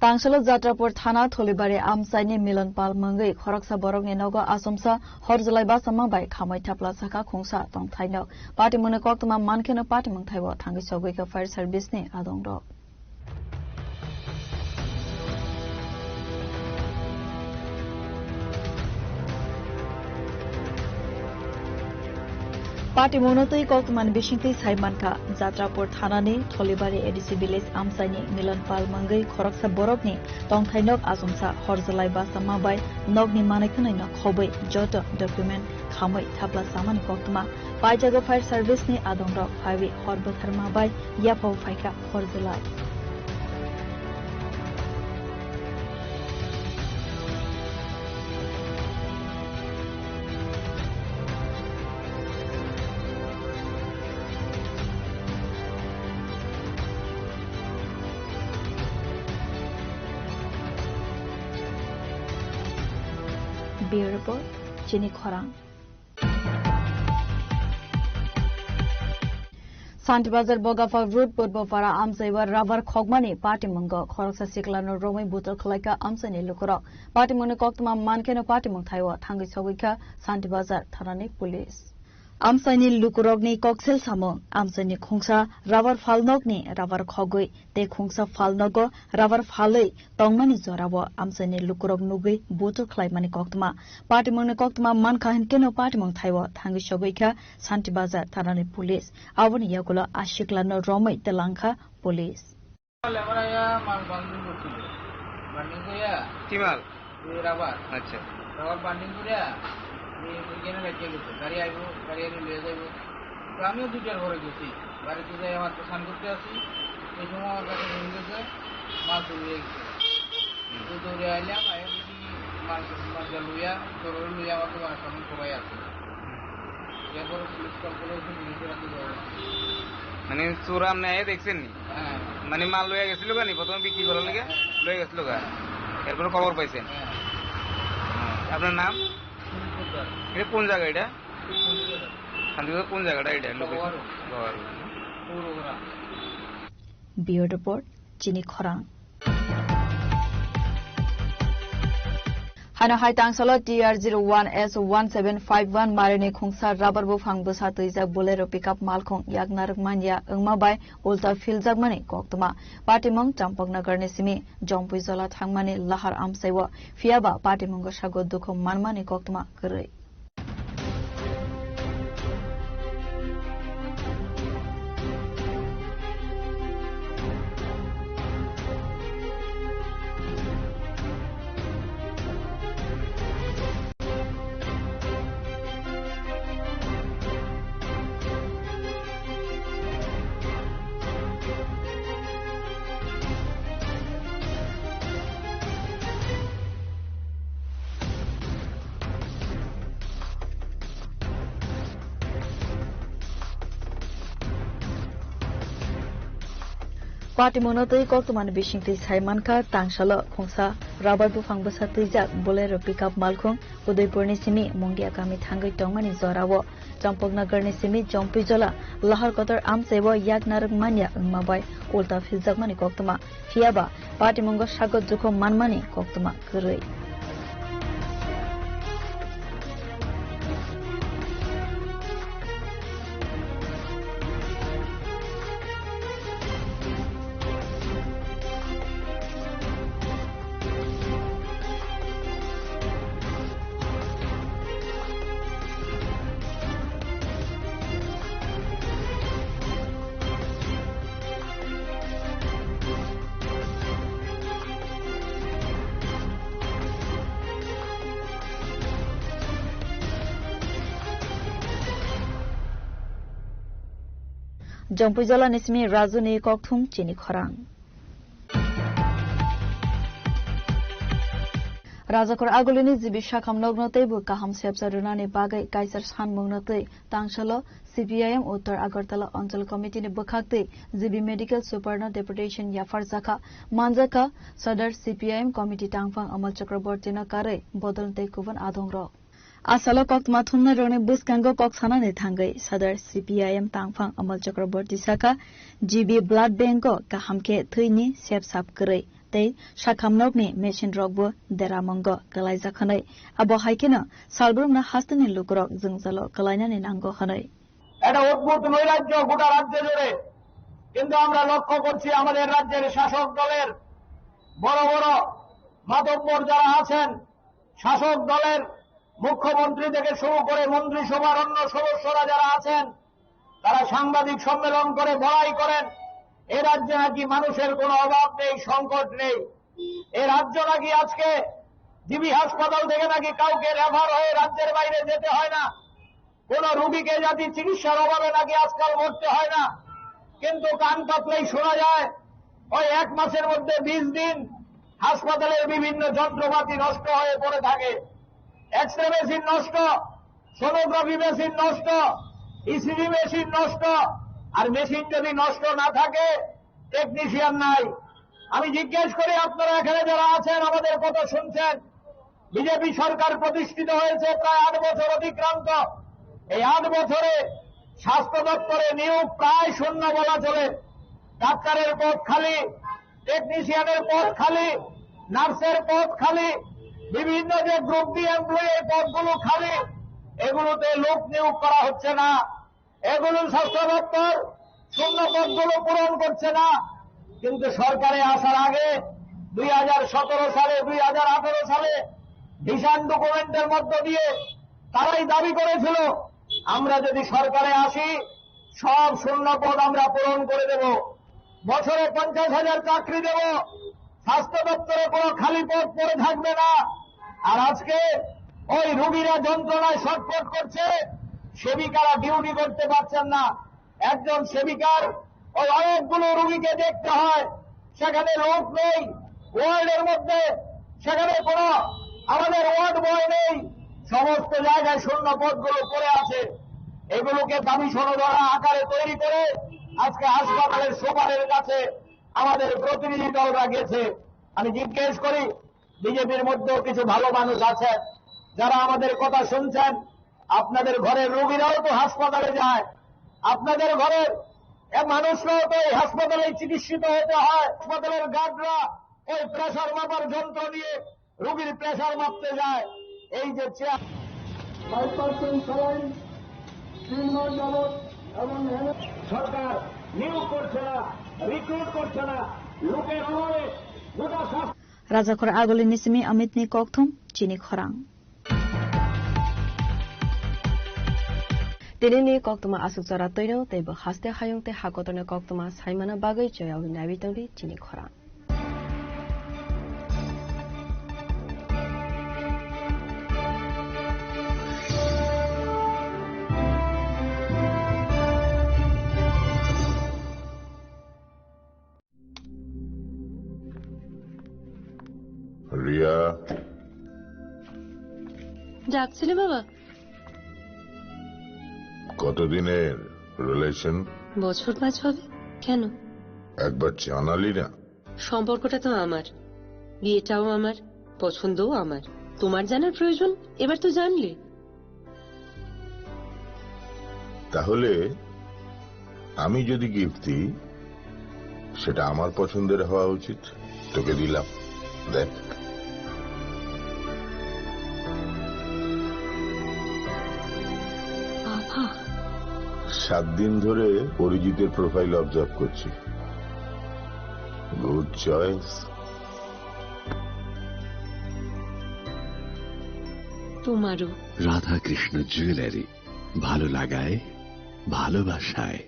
Tangsalo Jatrapur thana Tholibari amchaini Milan Pal mungwi khoroksa borokni nogo asomsa hor jwlai bachama bai khamwi thapla sakha khungsa tongthaino. Patimungni koktwma mankheno patimung thaibo thangwi sogwi kha fire service ni adongrok. Patimungno twi koktwmani bisingtwi sai mankha, Jatrapur thanani Tholibari A D C village amchaini Milan Pal mungwi khoroksa borokni tongthai nok achomsa hor jwlai bachama bai nokni manwi khwnwino khobwi joto document khamwi thapla samani koktwma. Paijago fire service ni adongrok phaiwi hor bwtharma bai yaphao phaikha hor jwlai. Bureau Report, Chini Khorang. Santi Bazar Bogapha Road Purbo Para amchaiwa rubber khokmani patimungo khoroksa siklano romwi butor khlaikha amchaini lukurok. Patimungni koktwma mankheno patimung thaio thangwi sogwikha Santi Bazar thanani police. Amchaini lukurokni koksel samung, amchaini khungsa rubber phalnokni rubber khogwi tei khungsa phalnogo rubber phalwi tongmani jorao amchaini lukurok nugwi butur khlaimani koktwma. Patimungni koktwma mankha hinkeno patimung thaio thangwi sogwikha Santi Bazar thanani police. Aboni yagulo a siklano romwi twlangkha police. Lebar aya mal banding korchilo. Banding koya? Ki mal? Ei rubber. Acha. Rubber banding koya, ei oigene raikhe geche. Gari aibo, gari aile loiya jaibo. To amiyo duitar ghore gechi. Garite jai amar to san korte achi. Ei somoy amar kache phone geche, mal churi loiya geche. Hmm. To douri ailam, aiya dekhi mal, mal loiya, chorore loiya amar dogan samne sobai ache. Hmm. Erpore police call korle, police-e rakhte jai. মানে চোর আপনি আইয়া দেখছেন নি? হ্যাঁ। মানে মাল লইয়া গেছিল গা নি? প্রথমে বিক্রি করার লেগে লইয়া গেছিল গা? এরপরে খবর পাইছেন? হ্যাঁ। হ্যাঁ। আপনার নাম? সুনীল পোদ্দার। এটা কোন জায়গা এটা? শান্তিবাজার। শান্তিবাজার কোন জায়গাটা এটা? লোকেশন? গহরু। গহরু। পৌরপাড়া। Bureau Report, Chini Khorang. Hano hai tangsalo T R zero one S one seven five one marini khungsa rubber buphang bwsa twijak Bolero pickup malkhung yak narwk manya wngma bai ulta philjakmani koktwma. Patimung Champaknagarni simi Jompui jola thangmani lahar amsaiwo, phiyaba patimungo sago dukhu manmani koktwma kwrwi. Patimungno twi koktwmani bisingtwi sai mankha, tangsalo khungsa rubber buphang bwsa twijak Bolero pickup malkhung Udaipurni simi Mungia kami thangwi tongmani jorao. Champaknagarni simi Jompuijola lahar kotor amchaibo yak narwk manya wngma bai ulta philjakmani koktwma, phiyaba patimungo sago dukhu manmani koktwma kwrwi. Jongpui jala ni simi Raju ni kokthum chini khorang. Rajakhor Aguli ni G B Sakham nokno teibo kaham sepsa rwnani bagwi kaisa sanmungno twi tangsalo C P I M Uttar Agartala Anchal Committee ni bwkhaktwi G B Medical Super no deputation yapharjakha. Manjakha Sadar C P I M Committee tangphang Amal Chakraborty no karwi bodol tei kubun adongrok. Asalo koktwma thumnai rokni bwskango kok sanani thangwi Sadar C P I M tangphang Amal Chakraborty sakha, G B blood bank o kaham khe thwini sep sap kwrwi tei sakhamnokni machine rokbo deramungo kwlaijak hwnwi. Abo hai kheno salbrumno hasteni lukurok jwngjalo kwlainani nango hwnwi. এটা অদ্ভুত নৈরাজ্য গোটা রাজ্য জুড়ে। কিন্তু আমরা লক্ষ্য করছি আমাদের রাজ্যের শাসক দলের বড় বড় মাতব্বর যারা আছেন, শাসক দলের মুখ্যমন্ত্রী থেকে শুরু করে মন্ত্রিসভার অন্য সদস্যরা যারা আছেন, তারা সাংবাদিক সম্মেলন করে বড়াই করেন, এ রাজ্যে নাকি মানুষের কোনো অভাব নেই, সংকট নেই। এ রাজ্য নাকি আজকে জিবি হাসপাতাল থেকে নাকি কাউকে রেফার হয়ে রাজ্যের বাইরে যেতে হয় না, কোনো রুগীকে যাতে চিকিৎসার অভাবে নাকি আজকাল মরতে হয় না। কিন্তু কান পাতলেই শোনা যায়, ওই এক মাসের মধ্যে বিশ দিন হাসপাতালের বিভিন্ন যন্ত্রপাতি নষ্ট হয়ে পড়ে থাকে। এক্স রে মেশিন নষ্ট, সোনোগ্রাফি মেশিন নষ্ট, ইসিজি মেশিন নষ্ট। আর মেশিন যদি নষ্ট না থাকে, টেকনিশিয়ান নাই। আমি জিজ্ঞেস করি, আপনারা এখানে যারা আছেন, আমাদের কথা শুনছেন, বিজেপি সরকার প্রতিষ্ঠিত হয়েছে প্রায় আট বছর অতিক্রান্ত। এই আট বছরে স্বাস্থ্য দপ্তরে নিয়োগ প্রায় শূন্য বলা চলে। ডাক্তারের পদ খালি, টেকনিশিয়ানের পদ খালি, নার্সের পদ খালি, বিভিন্ন যে গ্রুপ ডি এমপ্লয়ি এই পদগুলো খালি, এগুলোতে লোক নিয়োগ করা হচ্ছে না। এগুলো স্বাস্থ্য দপ্তর শূন্য পদগুলো পূরণ করছে না। কিন্তু সরকারে আসার আগে দুই হাজার সতেরো সালে, দুই হাজার আঠারো সালে ভিশন ডকুমেন্টের মধ্য দিয়ে তারাই দাবি করেছিল, আমরা যদি সরকারে আসি, সব শূন্য পদ আমরা পূরণ করে দেব, বছরে পঞ্চাশ হাজার চাকরি দেব, স্বাস্থ্য দপ্তরে কোনো খালি পদ পড়ে থাকবে না। আর আজকে ওই রুগীরা যন্ত্রণায় ছটফট করছে, সেবিকারা ডিউটি করতে পারছেন না। একজন সেবিকার ওই অনেকগুলো রুগীকে দেখতে হয়, সেখানে লোক নেই ওয়ার্ডের মধ্যে, সেখানে কোনো আমাদের ওয়ার্ড বয় নেই। সমস্ত জায়গায় শূন্য পদগুলো পড়ে আছে। এগুলোকে দাবি সনদ আকারে তৈরি করে আজকে হাসপাতালের সুপারের কাছে আমাদের প্রতিনিধি দলরা গেছে। আমি জিজ্ঞেস করি, বিজেপির মধ্যেও কিছু ভালো মানুষ আছেন, যারা আমাদের কথা শুনছেন। আপনাদের ঘরের রোগীরাও তো হাসপাতালে যায়, আপনাদের ঘরের এ মানুষরাও তো এই হাসপাতালে চিকিৎসিত হতে হয়। হাসপাতালের গার্ডরা ওই প্রেশার মাপার যন্ত্র নিয়ে রোগীর প্রেশার মাপতে যায়। এই যে চেয়ার ফাইভ পার্সেন্ট স্যালাইন তিন মাস যাবত এবং এনে সরকার নিয়োগ করছে না, রিক্রুট করছে না, লোকের অভাবে গোটা স্বাস্থ্য Rajakhor Aguli ni simi Amit ni kokthum chini khorang. Tini ni koktwma aswk jora twino tei bo haste hayung tei hakotorni koktwma saimana bagwi choyaui naiwi tongdi chini khorang. Riya. ডাকছিলে বাবা? কতদিনের রিলেশন? বছর পাঁচ হবে। কেন? একবার জানালি না। সম্পর্কটা তো আমার, বিয়েটাও আমার, পছন্দও আমার। তোমার জানার প্রয়োজন? এবার তো জানলে। তাহলে আমি যদি গিফট দিই, সেটা আমার পছন্দের হওয়া উচিত। তোকে দিলাম, দেখ। বাবা। সাত দিন ধরে অরিজিতের প্রোফাইল অবজার্ভ করছি। Good choice. তোমারও। রাধাকৃষ্ণ জুয়েলারি, ভালো লাগায়, ভালোবাসায়।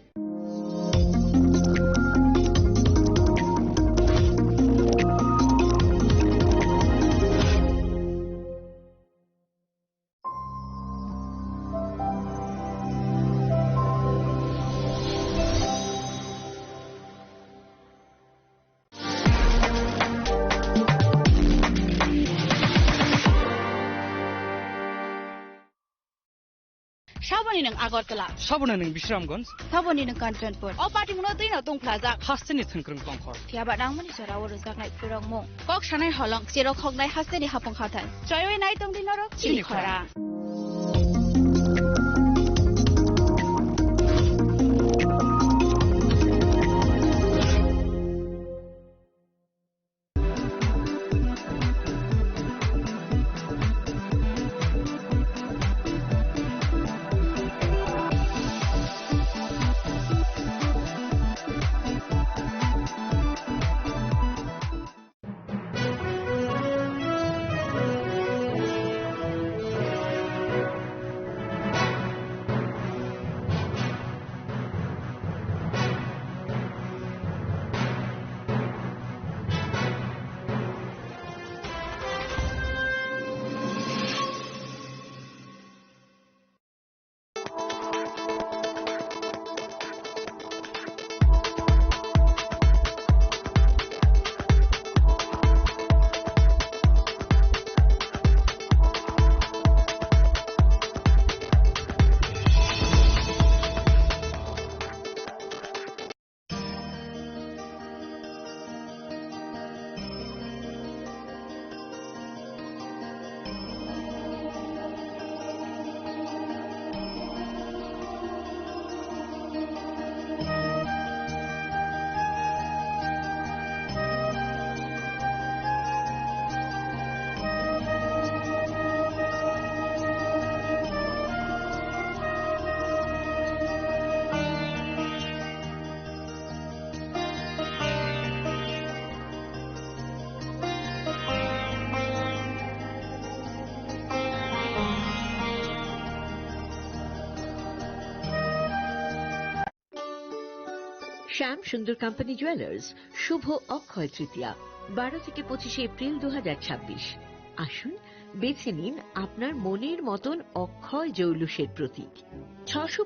Saboni nwng Agartala. Saboni nwng Bisramganj. Saboni nwng Kanchanpur. O patimungno twino tungphlajak. Hasteni thwngkwrwng tongkhor. Phiyaba nangmani jorao rwjaknai phurokmung. Kok sanai holong, cherok hoknai hasteni hapung hathai. Choiwi nai tongdi norok chini chini khorang. Khorang. শ্যাম সুন্দর company jewellers, শুভ অক্ষয় তৃতীয়া, বারো থেকে পঁচিশে এপ্রিল দু হাজার ছাব্বিশ। আসুন, বেছে নিন আপনার মনের মতন অক্ষয় জৌলুসের প্রতীক। ছশো